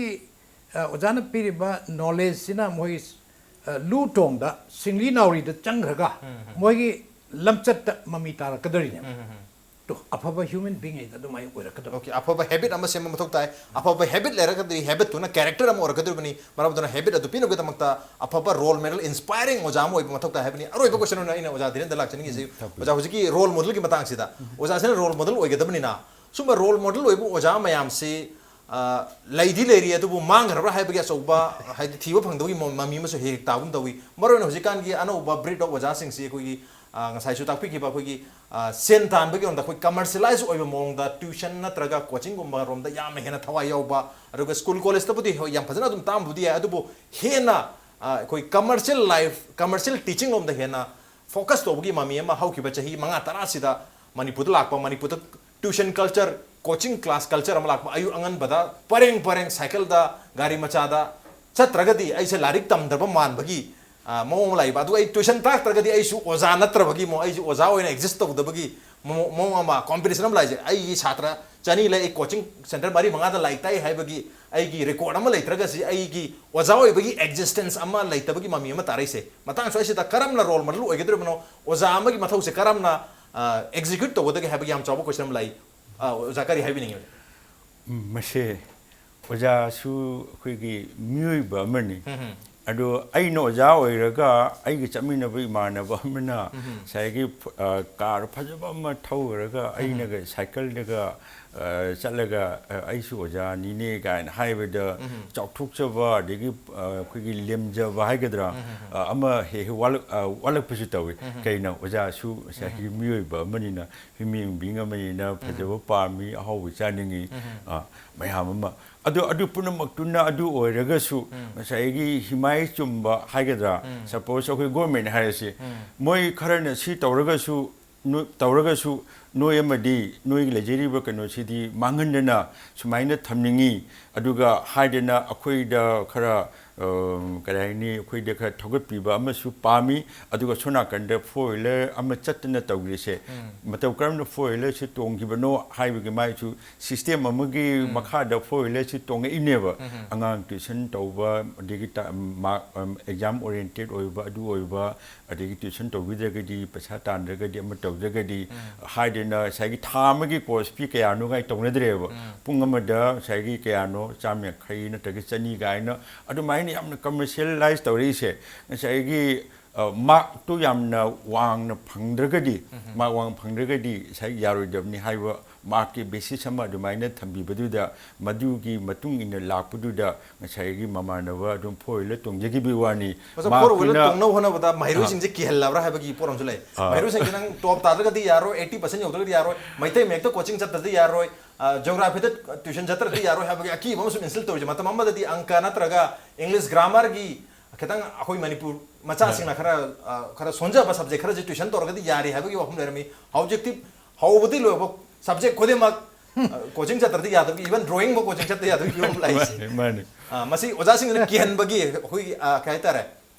ꯑ, ꯑꯣꯖꯥꯅ ꯄꯤꯔꯤꯕ knowledge ꯁꯤꯅ ꯃꯣꯏ, ꯑ, ꯂꯨ ꯇꯣꯡꯗ, ꯁꯤꯡꯂꯤ ꯅꯥꯎꯔꯤꯗ ꯆꯪꯈ꯭ꯔꯒ ꯃꯣꯏꯒꯤ ꯂꯝꯆꯠꯇ ꯃꯃꯤ ꯇꯥꯔꯛꯀꯗꯧꯔꯤꯅꯦꯕ꯫ ꯇꯣ, ꯑꯐꯕ human being ꯍꯥꯏꯗ ꯑꯗꯨꯃꯥꯏꯅ ꯑꯣꯏꯔꯛꯀꯗꯕ꯫ Okay. ꯑꯐꯕ habit ꯑꯃ ꯁꯦꯝꯕ ꯃꯊꯧ ꯇꯥꯏ꯫ ꯑꯐꯕ habit ꯂꯩꯔꯒꯗꯤ habit ꯇꯨꯅ character ꯑꯃ ꯑꯣꯏꯔꯛꯀꯗꯧꯔꯤꯕꯅꯤ꯫ ꯃꯔꯝ ꯑꯗꯨꯅ habit ꯑꯗꯨ ꯄꯤꯅꯕꯒꯤꯗꯃꯛꯇ ꯑꯐꯕ role model, inspiring ꯑꯣꯖꯥ ꯑꯃ ꯑꯣꯏꯕ ꯃꯊꯧ ꯇꯥꯏ ꯍꯥꯏꯕꯅꯤ꯫ ꯑꯔꯣꯏꯕ question ꯑꯣꯏꯅ ꯑꯩꯅ ꯑꯣꯖꯥ ꯙꯤꯔꯦꯟꯗ꯭ꯔ ꯂꯥꯛꯆꯅꯤꯡꯉꯤꯁꯤ, ꯑꯣꯖꯥ, ꯍꯧꯖꯤꯛꯀꯤ role model ꯒꯤ ꯃꯇꯥꯡꯁꯤꯗ, ꯑꯣꯖꯥꯁꯤꯅ role model ꯑꯣꯏꯒꯗꯕꯅꯤꯅ, ꯁꯨꯝꯕ role model ꯑꯣꯏꯕ ꯑꯣꯖꯥ ꯃꯌꯥꯝꯁꯤ, ꯑ, ꯂꯩꯗꯤ ꯂꯩꯔꯤ, ꯑꯗꯨꯕꯨ ꯃꯥꯡꯈ꯭ꯔꯕ꯭ꯔꯥ ꯍꯥꯏꯕꯒꯤ ꯑꯆꯧꯕ, ꯍꯥꯏꯗꯤ, ꯊꯤꯕ ꯐꯪꯗꯕꯒꯤ ꯃ-, ꯃꯃꯤ ꯑꯃꯁꯨ ꯍꯦꯛ ꯍꯦꯛ ꯇꯥꯒꯨꯝ ꯇꯧꯏ꯫ ꯃꯔꯨꯑꯣꯏꯅ ꯍꯧꯖꯤꯛꯀꯥꯟꯒꯤ ꯑꯅꯧꯕ breed of ꯑꯣꯖꯥꯁꯤꯡꯁꯤ ꯑꯩꯈꯣꯏꯒꯤ, ꯑ, ꯉꯁꯥꯏꯁꯨ ꯇꯥꯛꯄꯤꯈꯤꯕ ꯑꯩꯈꯣꯏꯒꯤ, ꯑ, ꯁꯦꯟ ꯇꯥꯟꯕꯒꯤ ꯔꯣꯝꯗ ꯑꯩꯈꯣꯏ commercialize ꯑꯣꯏꯕ ꯃꯑꯣꯡꯗ tuition ꯅꯠꯇ꯭ꯔꯒ coachingꯒꯨꯝꯕ ꯔꯣꯝꯗ ꯌꯥꯝꯅ ꯍꯦꯟꯅ ꯊꯋꯥꯏ ꯌꯥꯎꯕ, ꯑꯗꯨꯒ school collegeꯇꯕꯨꯗꯤ ꯍꯣꯏ ꯌꯥꯝ ꯐꯖꯅ ꯑꯗꯨꯝ ꯇꯥꯛꯑꯝꯕꯕꯨꯗꯤ ꯌꯥꯏ, ꯑꯗꯨꯕꯨ ꯍꯦꯟꯅ, ꯑ, ꯑꯩꯈꯣꯏ commercial life, commercial teaching ꯔꯣꯝꯗ ꯍꯦꯟꯅ focus ꯇꯧꯕꯒꯤ ꯃꯃꯤ ꯑꯃ ꯍꯧꯈꯤꯕ ꯆꯍꯤ ꯃꯉꯥ ꯇꯔꯥꯁꯤꯗ ꯃꯅꯤꯄꯨꯔꯗ ꯂꯥꯛꯄ, ꯃꯅꯤꯄꯨꯔꯗ tuition culture, coaching class culture ꯑꯃ ꯂꯥꯛꯄ, ꯑꯌꯨꯛ ꯑꯉꯟꯕꯗ ꯄꯔꯦꯡ ꯄꯔꯦꯡ cycleꯗ, ꯒꯥꯔꯤ ꯃꯆꯥꯗ ꯆꯠꯇ꯭ꯔꯒꯗꯤ ꯑꯩꯁꯦ ꯂꯥꯏꯔꯤꯛ ꯇꯝꯗ꯭ꯔꯕ ꯃꯥꯟꯕꯒꯤ, ꯑ, ꯃꯑꯣꯡ ꯑꯃ ꯂꯥꯛꯏꯕ꯫ ꯑꯗꯨꯒ ꯑꯩ tuition ꯇꯥꯛꯇ꯭ꯔꯒꯗꯤ ꯑꯩꯁꯨ ꯑꯣꯖꯥ ꯅꯠꯇ꯭ꯔꯕꯒꯤ ꯃꯑꯣꯡ, ꯑꯩꯁꯨ ꯑꯣꯖꯥ ꯑꯣꯏꯅ exist ꯇꯧꯗꯕꯒꯤ ꯃꯑꯣꯡ, ꯃꯑꯣꯡ ꯑꯃ, competition ꯑꯃ ꯂꯥꯛꯏꯁꯦ꯫ ꯑꯩꯒꯤ ꯁꯥꯇ꯭ꯔ ꯆꯅꯤ ꯂꯩ, ꯑꯩ coaching centre ꯃꯔꯤ ꯃꯉꯥꯗ ꯂꯥꯏꯔꯤꯛ ꯇꯥꯛꯏ ꯍꯥꯏꯕꯒꯤ ꯑꯩꯒꯤ record ꯑꯃ ꯂꯩꯇ꯭ꯔꯒꯁꯨ, ꯑꯩꯒꯤ ꯑꯣꯖꯥ ꯑꯣꯏꯕꯒꯤ existence ꯑꯃ ꯂꯩꯇꯕꯒꯤ ꯃꯃꯤ ꯑꯃ ꯇꯥꯔꯛꯏꯁꯦ꯫ ꯃꯇꯥꯡ ꯁ꯭ꯋꯥꯏꯁꯤꯗ ꯀꯔꯝꯅ role model ꯑꯣꯏꯒꯗꯧꯔꯤꯕꯅꯣ, ꯑꯣꯖꯥ ꯑꯃꯒꯤ ꯃꯊꯧꯁꯦ ꯀꯔꯝꯅ, ꯑ, execute ꯇꯧꯒꯗꯒꯦ ꯍꯥꯏꯕꯒꯤ ꯌꯥꯝ ꯆꯥꯎꯕ question ꯑꯃ ꯂꯥꯛꯏ꯫ ꯑ, ꯑꯣꯖꯥ ꯀꯔꯤ ꯍꯥꯏꯕꯤꯅꯤꯡꯉꯤ? ꯎꯝ, ꯃꯁꯦ ꯑꯣꯖꯥꯁꯨ ꯑꯩꯈꯣꯏꯒꯤ ꯃꯤꯑꯣꯏꯕ ꯑꯃꯅꯤ꯫ ꯎꯝ, ꯎꯝ꯫ ꯑꯗꯣ ꯑꯩꯅ ꯑꯣꯖꯥ ꯑꯣꯏꯔꯒ ꯑꯩꯒ ꯆꯠꯃꯤꯟꯅꯕ ꯏꯃꯥꯟꯅꯕ ꯑꯃꯅ ꯎꯝ, ꯎꯝ꯫ ꯉꯁꯥꯏꯒꯤ, ꯑ, car ꯐꯖꯕ ꯑꯃ ꯊꯧꯔꯒ ꯎꯝ, ꯎꯝ꯫ ꯑꯩꯅꯒ cycleꯗꯒ, ꯑ, ꯆꯠꯂꯒ, "ꯑ, ꯑꯩꯁꯨ ꯑꯣꯖꯥꯅꯤꯅꯦ" ꯀꯥꯏꯅ ꯍꯥꯏꯕꯗ ꯎꯝ, ꯎꯝ꯫ ꯆꯥꯎꯊꯣꯛꯆꯕ, ꯑꯗꯒꯤ, ꯑ, ꯑꯩꯈꯣꯏꯒꯤ ꯂꯦꯝꯖꯕ ꯍꯥꯏꯒꯗ꯭ꯔꯥ, ꯎꯝ, ꯎꯝ, ꯎꯝ꯫ ꯑ, ꯑꯃ ꯍꯦꯛ ꯍꯦꯛ ꯋꯥꯠꯂꯛ-, ꯑ, ꯋꯥꯠꯂꯛꯄꯁꯨ ꯇꯧꯏ꯫ ꯎꯝ, ꯎꯝ꯫ ꯀꯩꯅꯣ, ꯑꯣꯖꯥꯁꯨ ꯉꯁꯥꯏꯒꯤ ꯎꯝ, ꯎꯝ꯫ ꯃꯤꯑꯣꯏꯕ ꯑꯃꯅꯤꯅ, human being ꯑꯃꯅꯤꯅ ꯎꯝ, ꯎꯝ꯫ ꯐꯖꯕ ꯄꯥꯝꯃꯤ, ꯑꯍꯥꯎꯕ ꯆꯥꯅꯤꯡꯉꯤ, ꯎꯝ, ꯎꯝ꯫ ꯑ, ꯃꯌꯥꯝ ꯑꯃ꯫ ꯑꯗꯨ, ꯑꯗꯨ ꯄꯨꯝꯅꯃꯛꯇꯨꯅ ꯑꯗꯨ ꯑꯣꯏꯔꯒꯁꯨ, ꯎꯝ꯫ ꯉꯁꯥꯏꯒꯤ ꯍꯤꯃꯥꯏ ꯆꯨꯝꯕ ꯍꯥꯏꯒꯗ꯭ꯔꯥ, ꯎꯝ꯫ Suppose ꯑꯩꯈꯣꯏ government ꯍꯥꯏꯔꯁꯤ, ꯎꯝ꯫ ꯃꯣꯏ ꯈꯔꯅ ꯁꯤ ꯇꯧꯔꯒꯁꯨ, ꯅꯣ-, ꯇꯧꯔꯒꯁꯨ ꯅꯣꯏ ꯑꯃꯗꯤ ꯅꯣꯏꯒꯤ ꯂꯩꯖꯔꯤꯕ ꯀꯩꯅꯣꯁꯤꯗꯤ ꯃꯥꯡꯍꯟꯗꯅ ꯁꯨꯃꯥꯏꯅ ꯊꯝꯅꯤꯡꯉꯤ, ꯑꯗꯨꯒ ꯍꯥꯏꯗꯅ ꯑꯩꯈꯣꯏꯗ ꯈꯔ, ꯑ, ꯀꯔꯤ ꯍꯥꯏꯅꯤ, ꯑꯩꯈꯣꯏꯗ ꯈꯔ ꯊꯧꯒꯠꯄꯤꯕ ꯑꯃꯁꯨ ꯄꯥꯝꯃꯤ꯫ ꯑꯗꯨꯒ ꯁꯣꯝ ꯅꯥꯀꯟꯗ four wheeler ꯑꯃ ꯆꯠꯇꯅ ꯇꯧꯔꯤꯁꯦ, ꯎꯝ꯫ ꯃꯇꯧ ꯀꯔꯝꯅ four wheelerꯁꯤ ꯇꯣꯡꯈꯤꯕꯅꯣ ꯍꯥꯏꯕꯒꯤ ꯃꯥꯏꯁꯨ system ꯑꯃꯒꯤ ꯎꯝ꯫ ꯃꯈꯥꯗ four wheelerꯁꯤ ꯇꯣꯡꯉꯛꯏꯅꯦꯕ꯫ ꯎꯝ꯫ ꯑꯉꯥꯡ tuition ꯇꯧꯕ, ꯑꯗꯒꯤ ꯇ-, ꯃꯥ-, ꯑꯝ, exam oriented ꯑꯣꯏꯕ, ꯑꯗꯨ ꯑꯣꯏꯕ, ꯑꯗꯒꯤ tuition ꯇꯧꯕꯤꯗ꯭ꯔꯒꯗꯤ, ꯄꯩꯁꯥ ꯇꯥꯟꯗ꯭ꯔꯒꯗꯤ, ꯑꯃ ꯇꯧꯗ꯭ꯔꯒꯗꯤ ꯎꯝ꯫ ꯍꯥꯏꯗꯅ ꯉꯁꯥꯏꯒꯤ ꯊꯥ ꯑꯃꯒꯤ course fee ꯀꯌꯥꯅꯣ ꯀꯥꯏ ꯇꯧꯅꯗ꯭ꯔꯦꯕ꯫ ꯎꯝ꯫ ꯄꯨꯡ ꯑꯃꯗ ꯉꯁꯥꯏꯒꯤ ꯀꯌꯥꯅꯣ, ꯆꯥꯝ ꯌꯥꯡꯈꯩ ꯅꯠꯇ꯭ꯔꯒ ꯆꯅꯤ ꯀꯥꯏꯅ ꯑꯗꯨꯃꯥꯏꯅ ꯌꯥꯝꯅ commercialize ꯇꯧꯔꯛꯏꯁꯦ꯫ ꯉꯁꯥꯏꯒꯤ, ꯑ, markꯇꯨ ꯌꯥꯝꯅ ꯋꯥꯡꯅ ꯐꯪꯗ꯭ꯔꯒꯗꯤ, ꯎꯝ꯫ Mark ꯋꯥꯡ ꯐꯪꯗ꯭ꯔꯒꯗꯤ ꯉꯁꯥꯏ ꯌꯥꯔꯣꯏꯗꯕꯅꯤ ꯍꯥꯏꯕ ꯃꯥꯔꯛꯀꯤ ꯕꯦꯁꯤꯁ ꯑꯃ ꯑꯗꯨꯃꯥꯏꯅ ꯊꯝꯕꯤꯕꯗꯨꯗ, ꯃꯗꯨꯒꯤ ꯃꯇꯨꯡ ꯏꯟꯅ ꯂꯥꯛꯄꯗꯨꯗ ꯉꯁꯥꯏꯒꯤ ꯃꯃꯥꯟꯅꯕ ꯑꯗꯨꯝ ꯐꯣꯔ ꯋꯤꯂꯔ ꯇꯣꯡꯖꯈꯤꯕꯒꯤ ꯋꯥꯅꯤ꯫ ꯃꯁꯛ ꯐꯣꯔ ꯋꯤꯂꯔ ꯇꯣꯡꯅꯕ ꯍꯣꯠꯅꯕꯗ ꯃꯍꯩꯔꯣꯏꯁꯤꯡꯁꯦ ꯀꯤꯍꯜꯂꯕ꯭ꯔꯥ ꯍꯥꯏꯕꯒꯤ ꯄꯣꯠ ꯑꯃꯁꯨ ꯂꯩ꯫ ꯃꯍꯩꯔꯣꯏꯁꯤꯡꯁꯦ ꯅꯪ ꯇꯣꯞ ꯇꯥꯗ꯭ꯔꯒꯗꯤ ꯌꯥꯔꯣꯏ, ꯑꯩꯠꯇꯤ ꯄꯥꯔꯁꯦꯟ ꯌꯧꯗ꯭ꯔꯒꯗꯤ ꯌꯥꯔꯣꯏ, ꯃꯩꯇꯩ ꯃꯌꯦꯛꯇ ꯀꯣꯆꯤꯡ ꯆꯠꯇ꯭ꯔꯗꯤ ꯌꯥꯔꯣꯏ, ꯖꯤꯑꯣꯒ꯭ꯔꯥꯐꯤꯗ ꯇ꯭ꯌꯨꯁꯟ ꯆꯠꯇ꯭ꯔꯗꯤ ꯌꯥꯔꯣꯏ ꯍꯥꯏꯕꯒꯤ ꯑꯀꯤꯕ ꯑꯃꯁꯨ ꯏꯟꯁꯇꯤꯜ ꯇꯧꯔꯤꯁꯦ꯫ ꯃꯇꯝ ꯑꯃꯗꯗꯤ ꯑꯪꯀ ꯅꯠꯇ꯭ꯔꯒ ꯏꯪꯂꯤꯁ ꯒ꯭ꯔꯥꯃꯔꯒꯤ ꯈꯤꯇꯪ ꯑꯩꯈꯣꯏ ꯃꯅꯤꯄꯨꯔ ꯃꯆꯥꯁꯤꯡꯅ ꯈꯔ, ꯑ, ꯈꯔ ꯁꯣꯟꯖꯕ ꯁꯕꯖꯦꯛ ꯈꯔꯁꯦ ꯇ꯭ꯌꯨꯁꯟ ꯇꯧꯔꯒꯗꯤ ꯌꯥꯔꯤ ꯍꯥꯏꯕꯒꯤ ꯋꯥꯐꯝ ꯂꯩꯔꯝꯃꯤ꯫ ꯍꯧꯖꯤꯛꯇꯤ ꯍꯧꯕꯗꯤ ꯂꯣꯏꯕ ꯁꯕꯖꯦꯛ ꯈꯨꯗꯤꯡꯃꯛ, ꯑ, ꯀꯣꯆꯤꯡ ꯆꯠꯇ꯭ꯔꯗꯤ ꯌꯥꯗꯕꯒꯤ, ꯏꯚꯟ ꯗ꯭ꯔꯣꯌꯤꯡ ꯐꯥꯎ ꯀꯣꯆꯤꯡ ꯆꯠꯇ ꯌꯥꯗꯕꯒꯤ ꯐꯤꯕꯝ ꯂꯥꯛꯏꯁꯦ꯫ ꯃꯥꯅꯤ, ꯃꯥꯅꯤ꯫ ꯑ, ꯃꯁꯤ ꯑꯣꯖꯥꯁꯤꯡꯁꯤꯅ ꯀꯤꯍꯟꯕꯒꯤ ꯑꯩꯈꯣꯏꯒꯤ, ꯑ, ꯀꯩ ꯍꯥꯏꯇꯥꯔꯦ,